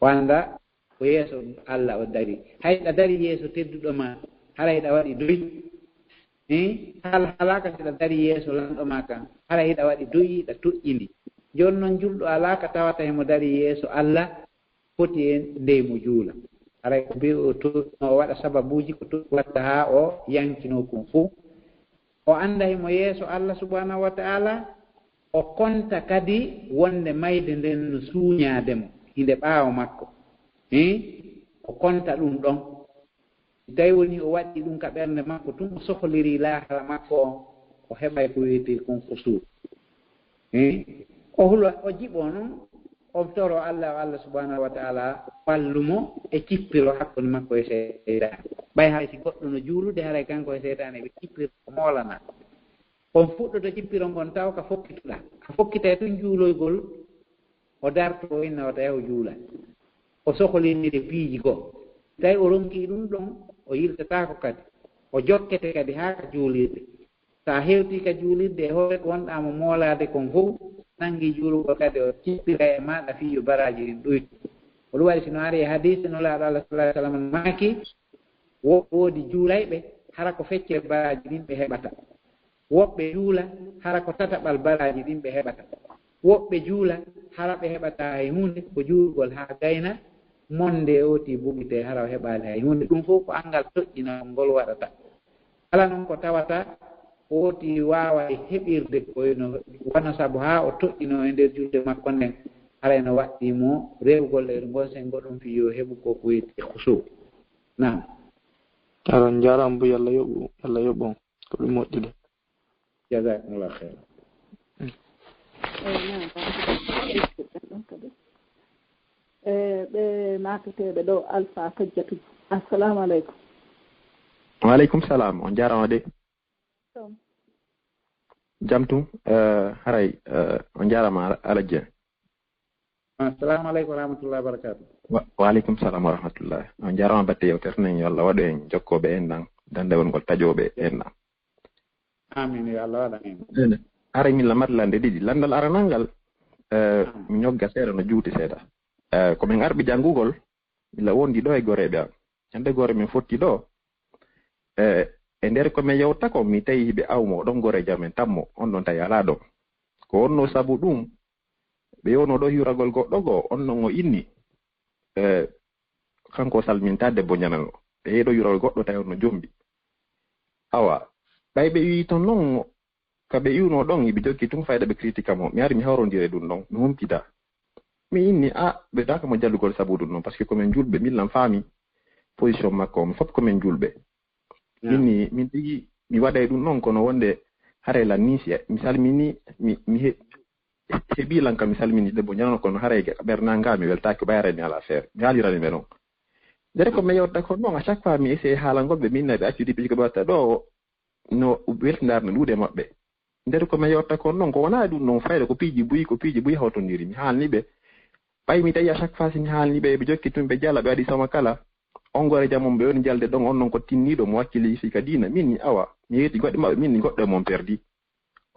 O annda ko yeeso Allah o dari. Hay ɗa dari yeeso tedduɗo ma, haray ɗa waɗi doy. Eh, haala haalaaka si ɗa dari yeeso lanɗo ma kan, haray hiɗa waɗi doy, ɗa toƴƴini. Jooni non julɗo alaaka tawata himo dari yeeso Allah, foti e ndey mo juula. Haray ko bee o to-, no o waɗa sababuuji ko to-, watta haa o yankinoo kon fow. O annda himo yeeso Allah subhanahu wa ta'ala, o konta kadi wonde mayde nden no suuñaade mo, hinde ɓaawo makko. Hii? O konta ɗum ɗon. Si tawi woni o waɗi ɗum ka ɓernde makko tun, o sohlirii laahara makko on, o heɓay ko wi'etee kon ko suuɗ. Eh? O hula, o jiɓoo non, o toro Allah, o Allah subhanahu wa ta'ala wallu mo e cippiro hakkunde makko e seytaane. Ɓay hay si goɗɗo no juulude, haray kanko e seytaane ɓe cippiro, o moolana. On fuɗɗoto cippiro ngon taw ka fokkituɗaa. A fokkitay tun juuloygol, o darto, o inna wata yahu juula. O sohliniri piiji goo. Tawi o ronkii ɗum ɗon, o yiltataako kadi. O jokkete kadi haa ka juulirde. So a hewtii ka juulirde e hoore ko wonɗaa mo moolaade kon fow, nangi juulugol kadi, o cippira e maaɗa fii yo baraaji ɗin ɗuytu. Ko ɗum waɗi si no ari e hadiise Nulaaɗo Allah sallallahu alaihi wasallam maaki, wo-, woodi juulayɓe, hara ko feccere baraaji ɗin ɓe heɓata. Woɓɓe juula, hara ko tataɓal baraaji ɗin ɓe heɓata. Woɓɓe juula, hara ɓe heɓataa hay huunde, ko juulugol haa gayna, monde e ooti bugitee, hara o heɓaali hay huunde. Ɗum fof ko anngal toƴƴinal ngol waɗata. Kala non ko tawata Footi waawa e heɓirde ko eno wano sabu haa o toɗɗinoo e nder julde makko nden, haray no waɗɗii mo rewugol e ngon senngo ɗum fii yo heɓu ko ko wiyetee khushu'. Naam. Aɗon njaaraama bu Yalla yoɓu, Yalla yoɓon. Ko ɗum moƴƴude. Jazakumullah khairan. Eyi, naam, ɗum kadi. E ɓe naatateeɓe ɗo, Alpha Kajjatu. Assalamu aleykum. Wa aleykum salam. On njaaraama de. Ɗum. Jam tun, eh, haray, eh, on njaaraama Ala-, Alhaji. Assalamu aleykum wa rahmatullahi wa barakatuh. Wa, wa aleykum salam wa rahmatullah. On njaaraama batte yewtere nden, yo Allah waɗu en jokkooɓe enɗan, dandewol ngol taƴooɓe enɗan. Amin, yo Allah waɗan en. Haray min lamat lande ɗiɗi. Landal aranal ngal, eh, mi ñogga seeɗa no juuti seeɗa. Eh, ko min arɓi janngugol, mila wondi ɗo e goreeɓe am. Ñande gore min fotti ɗo. Eh, e nder ko min yewta ko, mi tawi hiɓe awmo ɗon goreejo amen tammo, on ɗon tawi alaa ɗon. Ko wonno sabu ɗum, ɓe yewno ɗo hiwragol goɗɗo goo, on non o inni. Eh, kanko o salminta debbo ñanano. Ɓe yehi ɗo hiwragol goɗɗo tawi on no jombi. Awa, ɓay ɓe wi'i ton non, ka ɓe iwno ɗon, iɓe jokki tun fayda ɓe critique mo. Mi ari mi hawrondire ɗum ɗon, mi humpita. Mi inni, a, ɓe daka mo jallugol sabu ɗum ɗon, parce que ko min julɓe, min lan faami position makko, on fof ko min julɓe. Min ni, min tigi, mi waɗay ɗum ɗon, kono wonde haray lan ni, si mi salmini, mi, mi he-, heɓi lan ka mi salmini debbo ñanano, kono haray ɓernanga mi weltaaki, ɓay haray mi ala feere. Mi haalirani ɓe ɗon. Ndere ko mi yewta kon ɗon, à chaque fois mi essaye haalangol ɓe, min na ɓe accu ɗi piiji ko ɓe watta ɗo, no weltindar no ɗuuɗe maɓɓe. Nder ko mi yewta kon ɗon, ko wonaa ɗum ɗon fayda, ko piiji buy, ko piiji buy hawtondiri. Mi haalni ɓe. Ɓay mi tawi à chaque fois si mi haalni ɓe, ɓe jokki tun ɓe jala, ɓe waɗi sama kala. On gore jam on ɓe woni jalde ɗon, on non ko tinniiɗo mo wakkili fii ka diina. Min ni awa, mi yeeti goɗɗe maɓɓe, min ni goɗɗo e mon perdi.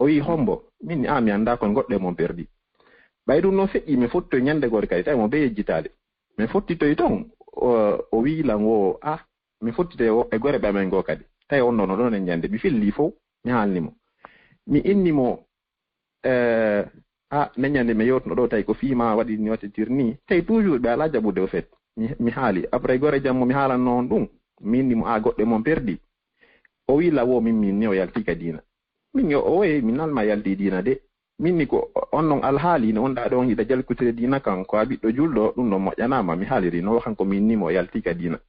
O wi'i, hombo? Min ni, a, mi anndaa kon goɗɗo e mon perdi. Ɓay ɗum non feƴƴi, mi fottoy ñande gore kadi, tawi mo be yejjitaade. Mi fottitoy ton, o, o wi'i lan wo, a, mi fottitoy o, e gore ɓe amen goo kadi. Tawi on ɗon, o ɗon e ñande. Mi filli fow, mi haalni mo. Mi inni mo, eh, a, ne ñande mi yewtuno ɗo, tawi ko fii ma waɗi ni, waɗitir ni. Tawi toujours ɓe alaa jaɓude o fet. Mi, mi haali. Après gore jam mo mi haalanno on ɗum. Mi inni mo, a, goɗɗo e mon perdi. O wi'i lan wo, min, min ni o yalti ka diina. Min yo, o, oye, min alma yalti diina de. Min ni ko on non alhaali no on ɗa ɗon yiɗa jalkutire diina kan, ko a ɓiɗɗo julɗo, ɗum ɗon moƴƴanaama. Mi haaliri no kanko min ni mo yalti ka diina.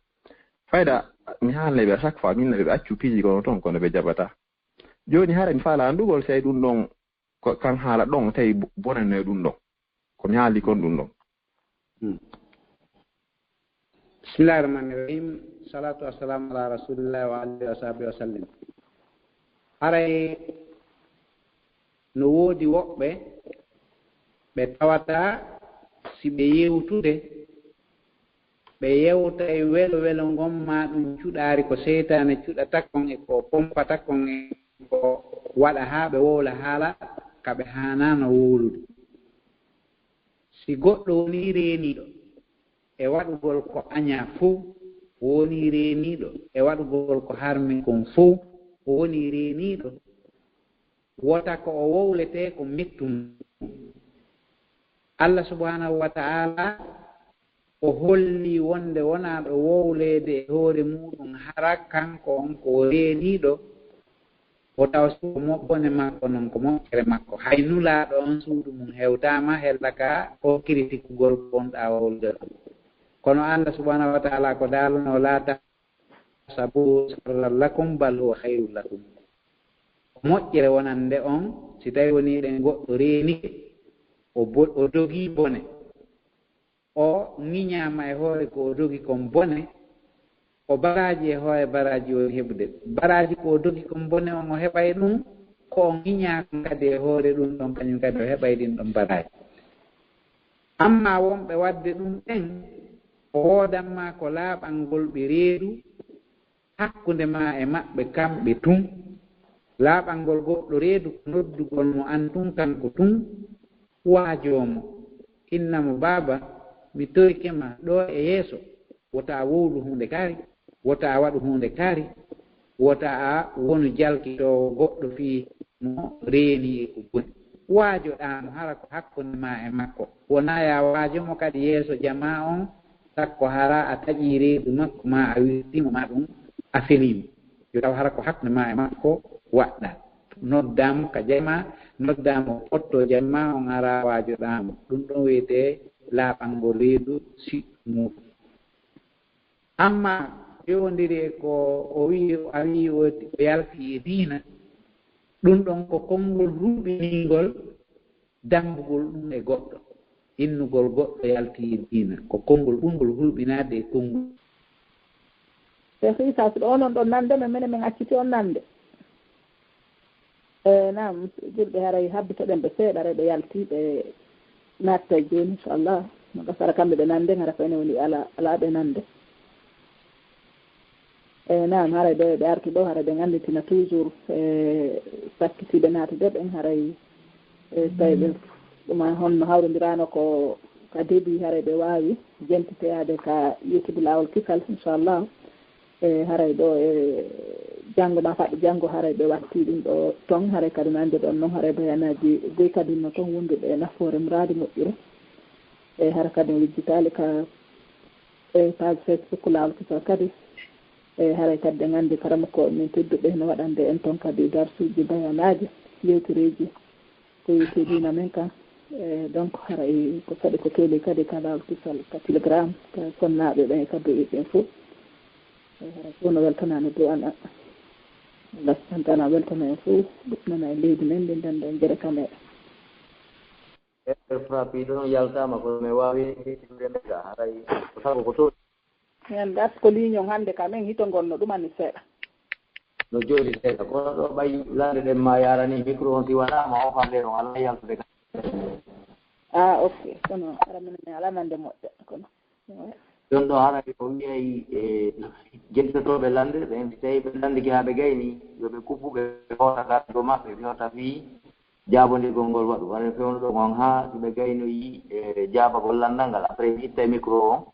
Fayda, mi haalnay ɓe à chaque fois, min na ɓe accu piiji kono ton, kono ɓe jaɓata. Jooni hara mi faala anndugol si ay ɗum ɗon, ko kan haala ɗon, tawi bo-, bonano e ɗum ɗon. Ko mi haali kon ɗum ɗon. Hmm. Bismillahir Rahmanir Rahim. Salatu wassalamu ala Rasulillah wa alihi wa sahbihi wa sallim. Haray no woodi woɓɓe ɓe tawata si ɓe yewtude, ɓe yewta e welo welo ngon, ma ɗum cuɗaari ko seytaane cuɗata kon e ko pompata kon e ko waɗa haa ɓe wowla haala ka ɓe haanaano wowlude. Si goɗɗo wonii reeniiɗo e waɗugol ko añaa fow, wonii reeniiɗo e waɗugol ko harmi kon fow, wonii reeniiɗo, wota ko o wowletee ko mettu mum. Allah subhanahu wa ta'ala o holli wonde wonaa ɗo wowleede e hoore muuɗum hara kanko on ko o reeniiɗo, o tawa suudu mo-, bone makko non ko moƴƴere makko. Hay nulaaɗo on suudu mum hewtaama hella ka o kiritikugol ko wonɗaa wowlude ɗon. Kono Allah subhanahu wa ta'ala ko daalano, "La tahsabuhu sharran lakum bal huwa khayrun lakum." Ko moƴƴere wonande on si tawi wonii ɗen goɗɗo reenike, o bo-, o dogii bone. O ŋiñaama e hoore ko o dogi kon bone, o baraaji e hoore baraaji woni heɓude. Baraaji ko o dogi kon bone on o heɓay ɗum, ko o ŋiñaa kon kadi e hoore ɗum ɗon, kañum kadi o heɓay ɗin ɗon baraaji. Amma wonɓe waɗde ɗum ɓen, o woodan ma ko laaɓangol ɓe reedu, hakkunde ma e maɓɓe kamɓe tun, laaɓangol goɗɗo reedu ko noddugol mo an tun kanko tun, waajoo mo, inna mo, "Baaba, mi torike ma ɗoo e yeeso, wota a wowlu huunde kaari, wota a waɗu huunde kaari, wota a wonu jalkitoowo goɗɗo fii mo reeni e ko boni." Waajoɗaa mo hara ko hakkunde ma e makko. Wonaa yaa waajo mo kadi yeeso jamaa on, sakko hara a taƴii reedu makko, maa a wirtii mo, maa ɗum a felii mo. Yo taw hara ko hakkunde ma e makko waɗɗaa. Noddaama ka jama, noddaama o ɓottoo jama, on ara waajoɗaama. Ɗum ɗon wiyetee laaɓango reedu siɗɗo muuɗum. Amma fewondiri e ko o wi'i, a wi'i o o yalti e diina, ɗum ɗon ko konngol hulɓiningol dammbugol ɗum e goɗɗo, innugol goɗɗo yalti e diina, ko konngol ɓurngol hulɓinaade e konngol. Cheikh Issa, so ɗo onon ɗon nande men, menen men acciti on nande. E naam, julɓe haray habbitoɗen ɓe seeɗa, haray ɓe yalti, ɓe natta jooni, inchallah. No gasara kamɓe ɓe nande, hara ko enen woni ala, ala ɓe nande. E naam, haray ɓe, ɓe artu ɗo, haray ɓe nganditina toujours, e sakkitiiɓe naatude ɓen, haray e tawi ɓe ɗuma honno hawrondirano ko ka début, haray ɓe waawi jentitoyaade ka YouTube Laawol Kisal, inchallah. E haray ɗo e janngo ma faɗɗo janngo, haray ɓe watti ɗum ɗo ton, haray kadi no annde ɗon noon, haray bayanaaji goy kadi no ton wonduɓe e nafoore muraadi moƴƴude. E hara kadi mi wejjitaali ka e page Facebook Laawol Kisal kadi. E haray kadi ɗen anndi karamokooɓe men tedduɓe no waɗande en ton kadi darsuuji, bayanaaji, yewtereeji ko wiyetee diina men kan. E donc haray ko saɗi ko keeli kadi ka Laawol Kisal, ka Telegram, ka sonnaaɓe ɓen e ka du'iiɓe ɓen fof. E haray fof no weltanaa, no du'anaa. Allah subhanahu wa taala weltana en fof, ɗuɗnana en leydi men, ndinndana en gere kameeɗa. Eɓe frappé ɗon yaltaama, kono mi waawi yejjitude nde ka haray ko sago ko toon. Heen ɗaat ko ligne on hannde ka men hito ngon no ɗumani seeɗa. No jooɗi seeɗa, kono ɗo ɓay lande ɗen ma yarani micro on, si wanaama o falle on alaa yaltude ka. Ah ok, kono ara minen min alaa nande moƴƴa kono. Ɗon ɗo haray o wiyay e jentotooɓe lande ɓen, si tawii ɓe landike haa ɓe gayni, yo ɓe kuppu ɓe hoota garɗo maɓɓe, ɓe hoota fii jaabondirgol ngol waɗu. Haray fewndo ɗon on haa si ɓe gaynoyi e jaabagol landal ngal, après mi ittay micro on,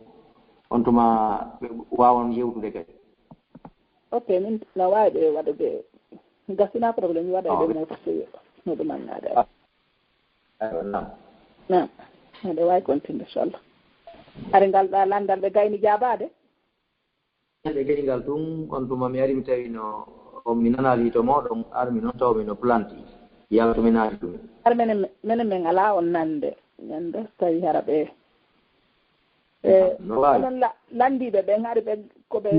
on tuma ɓe waawon yewtude kadi. Ok, min na waawi ɓe waɗude, gasina problème, mi waɗay ɓe moftude no ɗum annaade. Naam. Naam. Eɗe waawi continude, inchallah. Hari ngal ɗa lanndal ɓe gayni jaabaade? Ɓe gayni ngal tun, on tuma mi ari mi tawi no, on mi nanaali to mooɗon, armi noon taw mi no planti, yaltuminaali ɗum. Hari menen, menen men alaa on nande, nande tawi hara ɓe. E, No waawi. Onon la-, lanndiiɓe ɓen hari ɓe ko ɓe.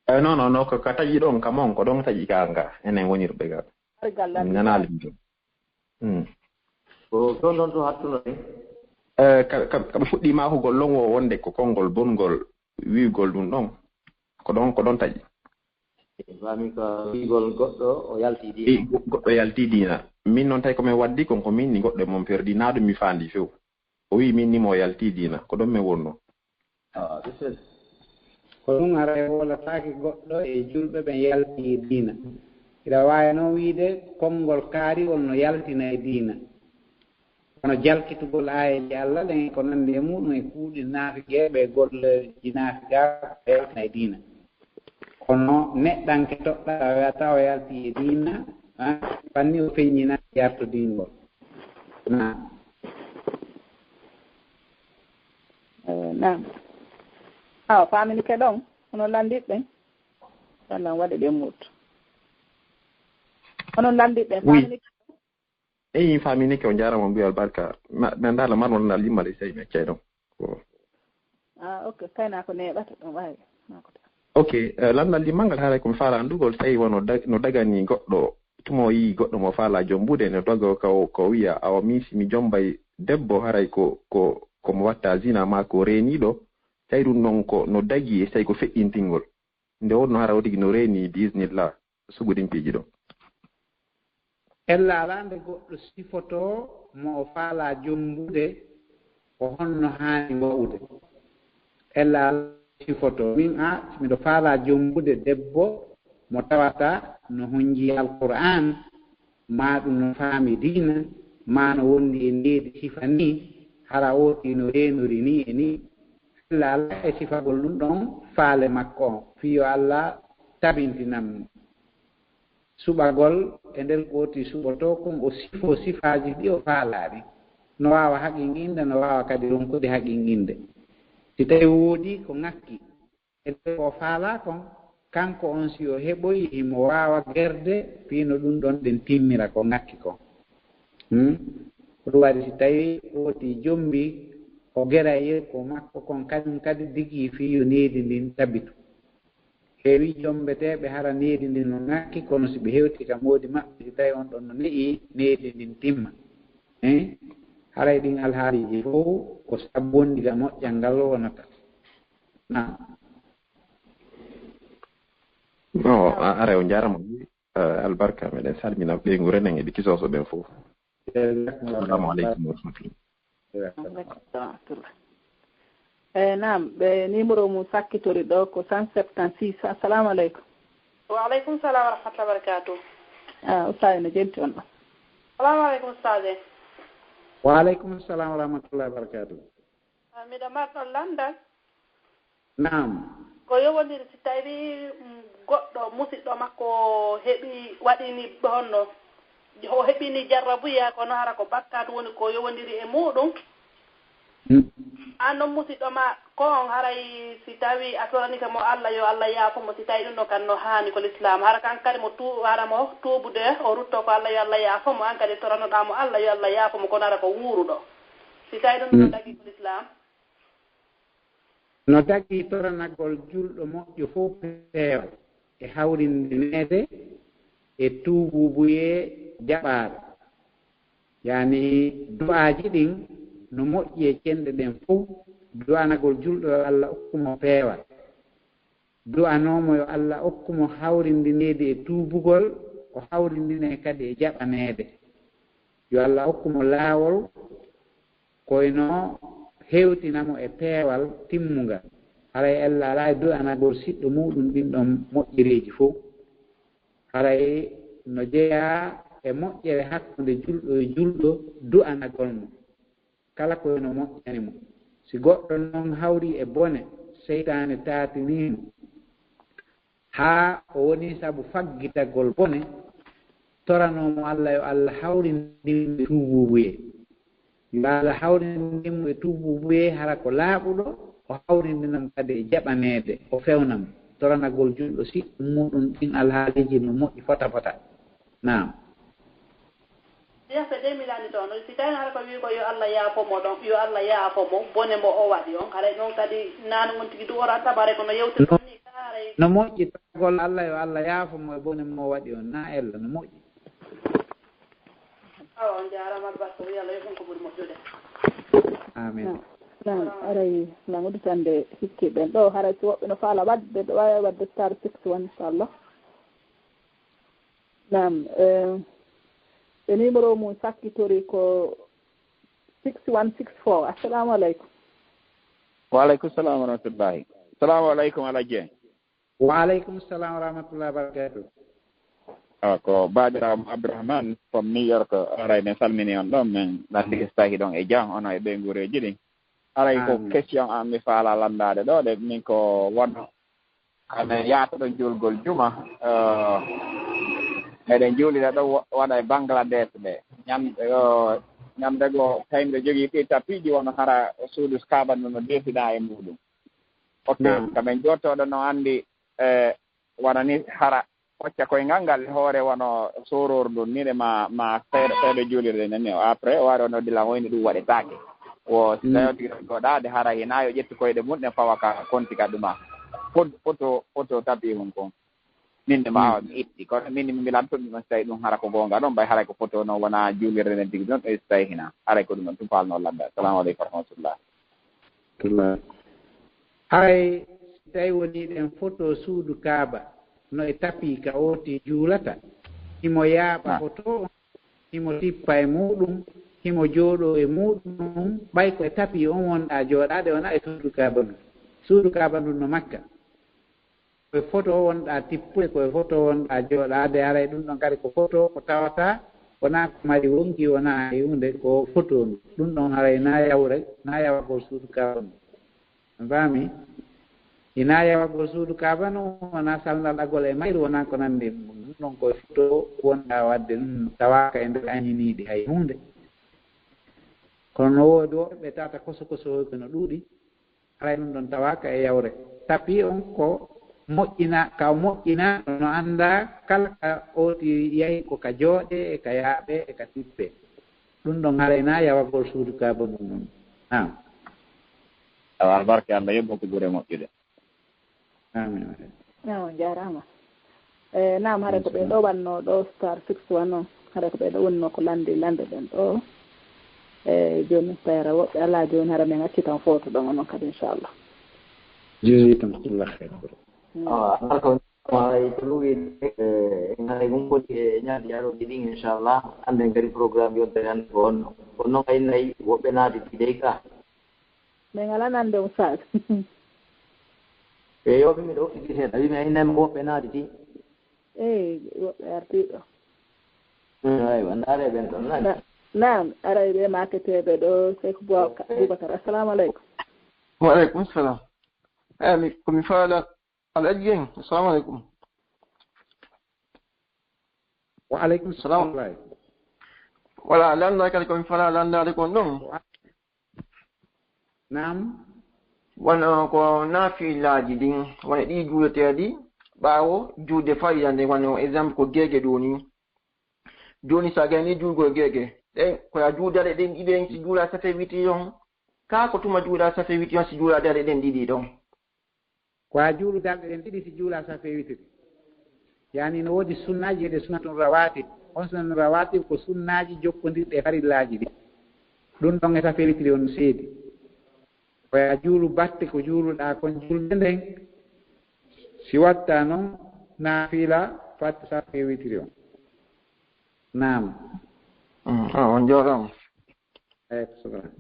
E, non, non, non, ko ka taƴi ɗon, ka mon, ko ɗon taƴi ka nga, enen wonirɓe ga. Hari gal Mi lanndiiɓe. Nanaali ɗum. Hmm. Ko ɗon ɗon to hattunoɗen. E, ka, ka, ka ɓe fuɗɗi maakugol ɗon o wonde ko konngol bongol wi'ugol ɗum ɗon. Ko ɗon, ko ɗon taƴi. Faami ko wi'ugol goɗɗo o yalti Wi diina. go-, goɗɗo yalti diina. Min noon tawi ko min waddi kon ko min ni goɗɗo e mon perdi. Naa ɗum mi faandi few. O wi'i min ni mo yalti diina. Ko ɗon min wonno. Ah, ɗum tel. Ko ɗum haray wowlataake goɗɗo e julɓe ɓen yalti e diina. Hiɗa waawi noon wi'ude konngol kaariwol no yaltina e diina. Kono jalkitugol aayeeje Alla ɗen e ko nanndi e muuɗum e kuuɗe naafiqeeɓe e golleeji naafigaaɓe ko yaltina e diina. Kono neɗɗanke toɗɗaaɗo wiyata o yalti e diina, ah, fanni o feññinaaki yartodiingol. Naam. Eh, naam. Awa, faamini ke ɗon, onon lanndiiɓe ɓen? Sallam waɗi ɓe muut. Onon lanndiiɓe ɓen, Oui. Faamini ke? Eyi, faamini ke, o jaaraama, mbiyo albarka. Ma, mi anndaa la marmo nal yimmal e sey mi accay ɗon. Ko. Ah, ok, kayna ko neeɓata ɗon, waawi. Ok, eh, lanndal yimmal ngal haray ko mi faala anndugol, tawi wano da-, no dagani goɗɗo, tuma o yii goɗɗo mo faala jombude, no dago ka o, ka o wiya, awa min si mi jombay debbo, haray ko, ko, ko mo watta zina ma ko reeniiɗo, tawi ɗum noon ko no dagi e tawi ko feƴƴintingol. Nde wonno hara o tigi no reeni, biiznillah, sugu ɗin piiji ɗo. Ella alaa nde goɗɗo sifotoo mo o faalaa jommbude ko honno haani wa'ude. Ella alaa nde sifotoo, min a, miɗo faalaa jommbude debbo mo tawata no honnji Alqur'aan, maa ɗum no faami diina, maa no wondi e ndeedi sifa nii, hara ooti no reenori nii e nii. Ella alaa e sifagol ɗum ɗon faale makko on, fii yo Alla tabintinan mo. Suɓagol e nder ko ooti suɓotoo kon, o sifoo sifaaji ɗi o faalaa ɗin. No waawa haqinqinde, no waawa kadi ronkude haqinqinde. Si tawii woodii ko ŋakki e nder ko o faalaa kon, Kanko on, si o heɓoyi, himo waawa gerde, fii no ɗun ɗon ɗen timmira ko ŋakki kon. Hmm? Ko ɗun waɗi, si tawii o woti jombi, o geray yeru ko makko kon, kañun kadi digii fii yo needi ndin tabitu. Heewii jombeteeɓe hara needi ndin no ŋakki, kono si ɓe hewtii ka moodi maɓɓe, si tawii on ɗon no ne'i, needi ndin timma. Eh? Haray ɗin alhaaliiji fow ko sabu wondigal moƴƴal ngal wonata. Naam. No, a-, aray on njaaraama. Eh, albarka, meɗen salmina ɓeyngu Renen e ɓe kisooso ɓen fow. Jazakumullahu khairan. Assalamu aleykum wa rahmatullah. Wa aleykum salam wa rahmatullah. Eh, naam, ɓe numéro mum sakkitori ɗo ko cent septante-six. Assalamu aleykum. Wa aleykum salam wa rahmatullahi wa barakatuh. Ah, Oustaz no jenti on ɗo. Assalamu aleykum, Oustaz. Wa aleykum salam wa rahmatullahi wa barakatuh. Ah, miɗo marɗo lanndal. Naam. Ko yowondiri si tawii, mm, goɗɗo, musiɗɗo makko heɓi, waɗini honno, o heɓini jarrabuya, kono hara ko bakkaatu woni ko yowondiri e muuɗum. Hmm. Aan non musiɗɗo ma, ko on haray si tawii a toranike mo Alla, yo Alla yaafo mo, si tawii ɗum ɗon kan no haani ko Lislaam. Hara kan kadi mo tu-, hara mo tuubude, o rutto ko Alla, yo Alla yaafo mo, aan kadi toranoɗaa mo Alla, yo Alla yaafo mo, kono hara ko wuuruɗo. Si tawii ɗum ɗon no dagii ko Lislaam. No dagii toranagol julɗo moƴƴo fow peewal e hawrindineede e tuubuubuyee jaɓaaɗo. Yaani du'aaji ɗin no moƴƴi e cenɗe ɗen fow, du'anagol julɗo yo Alla okku mo peewal. Du'anoo mo yo Alla okku mo hawrindineede e tuubugol, o hawrindinee kadi e jaɓaneede. Yo Alla okku mo laawol, koyno hewtina mo e peewal timmungal. Haray Alla alaa e du'anagol siɗɗo muuɗum ɗin ɗon moƴƴereeji fow. Haray no jeyaa e moƴƴere hakkunde julɗo e julɗo du'anagol mo. Kala ko no moƴƴani mo. Si goɗɗo non hawri e bone, seytaane taatinii mo, haa o woni sabu faggitagol bone, toranoo mo Alla yo Alla hawrindin mo e tuubuubuyee. Yo Alla hawrindin mo e tuubuubuyee, hara ko laaɓuɗo, o hawrindina mo kadi e jaɓaneede, o fewna mo. Toranagol julɗo siɗɗo muuɗum ɗin alhaaliiji no moƴƴi fota fota. Naam. Yafe de mi lani toon. Si tawii hara ko wii ko yo Alla yaafo mo ɗon, yo Alla yaafo mo, bone mo o waɗi on. Haray ɗon kadi naanu on tigi du'oranta bare kono yewte ɗon ni ka haray. No moƴƴi tagol Alla yo Alla yaafo mo e bone mo o waɗi on. Na ella, no moƴƴi. Awa, on jaaraama albarka, yo Alla yoɓ on ko ɓuri moƴƴude. Amin. Naam, naam, aray, na udditande hikki ɓen. Ɗo haray si woɓɓe no faala waɗde, ɗo waawi waɗde star six one, inchallah. Naam, eh, e numéro mum sakkitori ko six one six four. Assalamu aleykum. Wa aleykum salam wa rahmatullahi. Salamu aleykum, Alhaji. Wa aleykum salam wa rahmatullahi wa barakatuh. Ah, ko baabiraawo Abdourahmane from New York. Aray, men salmini on ɗon, men lanndike si tawi hiɗon e jam, onon e ɓeynguureeji ɗin. Aray ko question an mi faala lanndaade ɗo de, min ko wano amen yaata ɗon juulgol juma, eh, meɗen juulira ɗo wa-, wano e Bangladesh ɓe. Ñam-, eh, ñamde go tawi miɗo jogii ɗi tapiiji wano hara suudu Kaaba ndu no deefiɗaa e muuɗum. Ok, naam. Ka men jottoɗo no anndi, eh, wano ni hara hocca koyngal ngal e hoore wano soror ndun ni de ma, ma seeɗa, seeɗa juulirde nen ni. Après, o ari o noddi lan, o inni ɗum waɗetaake. Wo, si tawi o tigi ɗo jooɗaade, hara hina yo ƴettu koyɗe mum ɗen fawa ka konti ka ɗuma. Fot-, foto, foto tabi hun kon. Min de ma awa mi itti. Kono min mi milan to mi on si tawi ɗum hara ko goonga ɗon, ɓay haray ko foto noon wona juulirde nden tigi ɗon, e si tawi hina. Haray ko ɗum on tun faalno lannda. Assalamu aleykum wa rahmatullah. Rahmatullah. Haray si tawi woni ɗen foto suudu Kaaba, no e tapi ka ooti juulata, himo yaaɓa foto on, himo tippa e muuɗum, himo jooɗoo e muuɗum, ɓay ko e tapi on wonɗaa jooɗaade, wonaa e suudu Kaaba ndun. Suudu Kaaba ndun no Makka. Ko e foto wonɗaa tippude, ko e foto wonɗaa jooɗaade, haray ɗum ɗon kadi ko foto ko tawata wonaa ko mari wonki, wonaa hay huunde, ko foto ndu. Ɗum ɗon haray na yawre, na yawagol suudu Kaaba ndu. On faami? Ina yawagol suudu Kaaba ndu, wonaa salndaɗagol e mayru, wonaa ko nanndi ɗum. Ɗum ɗon ko e foto wonɗaa waɗde, ɗum tawaaka e nder añiniiɗi hay huunde. Kono no woodi woɓɓe tawata koso koso hoyɓe no ɗuuɗi. Haray ɗum ɗon tawaaka e yawre. Tapi on ko moƴƴina, ka moƴƴina no annda kala ka ooti yahi ko ka jooɗe e ka yaaɓe e ka tippe. Ɗum ɗon haray na yawagol suudu ka bonu mum. Naam. Awa, albarka Allah yoɓ ko ɓure moƴƴude. Amin. Naam, on jaaraama. E, naam, hare ko ɓe ɗo wanno ɗo star six one on. Hare ko ɓe ɗo wonno ko lande lande ɗen ɗo. E, jooni tayra woɓɓe alaa jooni hara men acci tan foto ɗon onon kadi inchallah. Jazakumullah khair. Awa, albarka on. Ay, ko ɗum wiide, e, en haray ɗum kadi e ñalɗi arooji ɗin, inchallah. Annden kadi programme yontere hannde ko honno. Kono noon ay nayi woɓɓe naati ɗi dey ka. Min alaa nande on saag. E, yo, min miɗo hokkiti seeɗa. Wi mi ay nayi woɓɓe naati ɗi. Eey, woɓɓe artii ɗo. Mm, aywa, ndaare ɓen ɗon, nani? Na-, naam, aray ɓe maaketeeɓe ɗo, Seeku Bou-, Boubacar. Assalamu aleykum. Wa aleykum salam. Eyi, mi, ko mi faala Alhaji Dieng, assalamu aleykum. Wa aleykum salam. Salam. Wala, lannda kadi ko mi fala lanndaade kon ɗon. Naam. Wano ko naafilaaji ɗin, wano ɗi juuleteeɗi ɓaawo juulde farilla nden, wano exemple ko geege ɗo ni. Jooni so a gayni juulgol geege, ɗen ko a juul darɗe ɗen ɗiɗi ɗen, si juula safe witiri on, kaa ko tuma juula safe witiri on, si juula darɗe ɗen ɗiɗi ɗon? Ko a juulu darɗe ɗen ɗiɗi si juula safe witiri. Yani no woodi sunnaaji e sunatun rawatib. On sunatun rawatib ko sunnaaji jokkondirɗi e farillaaji ɗi. Ɗum ɗon e safe witiri on seedi. Ko a juulu batte ko juuluɗaa kon julde nden. Si watta non naafila fat safe witiri on. Naam. Mm, ah, on jooɗaama. Eyi, ko sukran.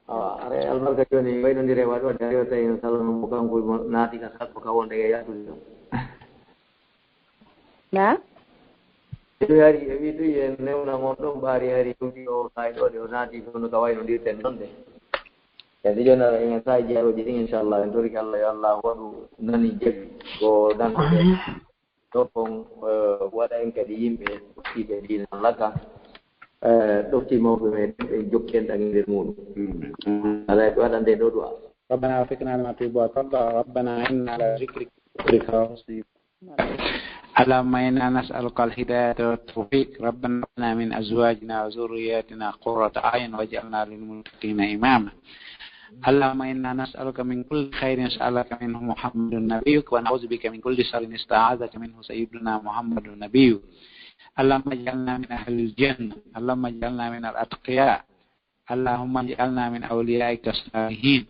Awa, are albarka jooni, waynondire waɗi, waɗi, ari o tawi no salano mo kanko mo naati ka sakko ka wonde e yahdude ɗon. Na? E wi ari, e wi tuyi en newna mon ɗon ɓaari ari ɗum ɗo kay ɗo de o naati ɗum no ka waynondirten ɗon de. Kadi jooni ara en sa'i jarooji ɗin, inchallah, en torike Allah yo Allah waɗu nani jaɓi ko nan ɗo kon, eh, waɗa en kadi yimɓe ɗoftiiɓe diina Allah ka, eh, ɗoftii mawɓe meɗen, ɓe jokki en ɗan e nder muɗum. Mm. Alaa, ɓe waɗande ɗo du'a. ربنا وفقنا لما تحب وترضى. ربنا إنا على ذكرك وشكرك وحسن عبادتك. اللهم إنا نسألك الهداية والتوفيق. ربنا هب لنا من أزواجنا وذرياتنا قرة أعين واجعلنا للمتقين إماما. اللهم إنا نسألك من كل خير سألك منه محمد نبيك، ونعوذ بك من كل شر استعاذك منه سيدنا محمد نبيك. اللهم اجعلنا من أهل الجنة، اللهم اجعلنا من الأتقياء، اللهم اجعلنا من أوليائك الصالحين.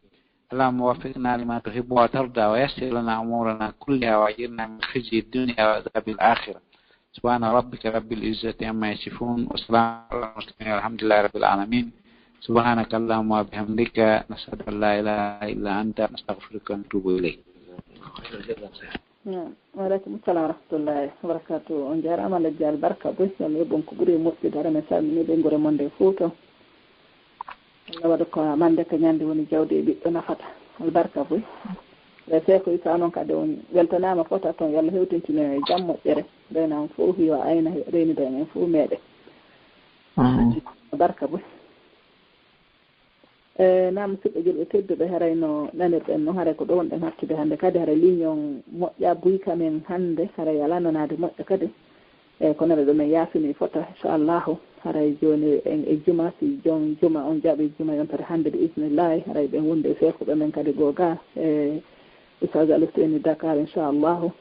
اللهم وفقنا لما تحب وترضى، ويسر لنا أمورنا كلها، وأجرنا من خزي الدنيا وعذاب الآخرة. سبحان ربك رب العزة عما يصفون، وسلام على المرسلين، والحمد لله رب العالمين. سبحانك اللهم وبحمدك، نشهد أن لا إله إلا أنت، نستغفرك ونتوب إليك. Naam. Wa aleykum salam wa rahmatullahi wa barakatuh. On jaaraama, Alhaji Albarka Boy. Yo Allah yoɓ on ko ɓuri moƴƴude. Hara men salmini ɓeynguure mon nde Fuuta. Allah waɗa ko mande ka ñande woni jawdi e ɓiɗɗo nafata. Albarka Boy. E Seeko Isa, onon kadi on weltanaama fota toon. Yo Allah hewtintine jam moƴƴere. Reyna on fof, yo ayna, reynida en fof meɗen. Amin. Albarka Boy. E, naam, musidɓe julɓe tedduɓe, haray no nanirɗen no, haray ko ɗo wonɗen hattude hannde kadi, haray ligne on moƴƴa buy ka men hannde, haray alaa nanaade moƴƴa kadi. E, kono ɗo men yaafini fota, inchallahu, haray jooni en e juma, si jon juma on jaɓi juma yontere hannde, bi isnillahi, haray ɓen wonde e seekuɓe men kadi googa, e Oustaz Alusteni Dakar, inchallahu.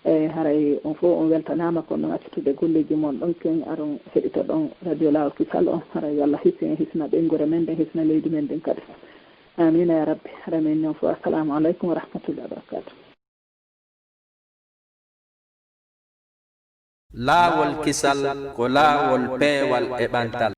E, haray on fof on weltanaama, kono noon accitude golleeji mon ɗon, ken aron heɗito ɗon Radio Laawol Kisal on. Haray yo Allah hisnu en, hisna ɓeynguure men nden, hisna leydi men ndin kadi. Amiina ya Rabbi. Haray men noon fof, assalamu aleykum wa rahmatullahi wa barakatuh. Laawol Kisal ko laawol peewal e ɓantal.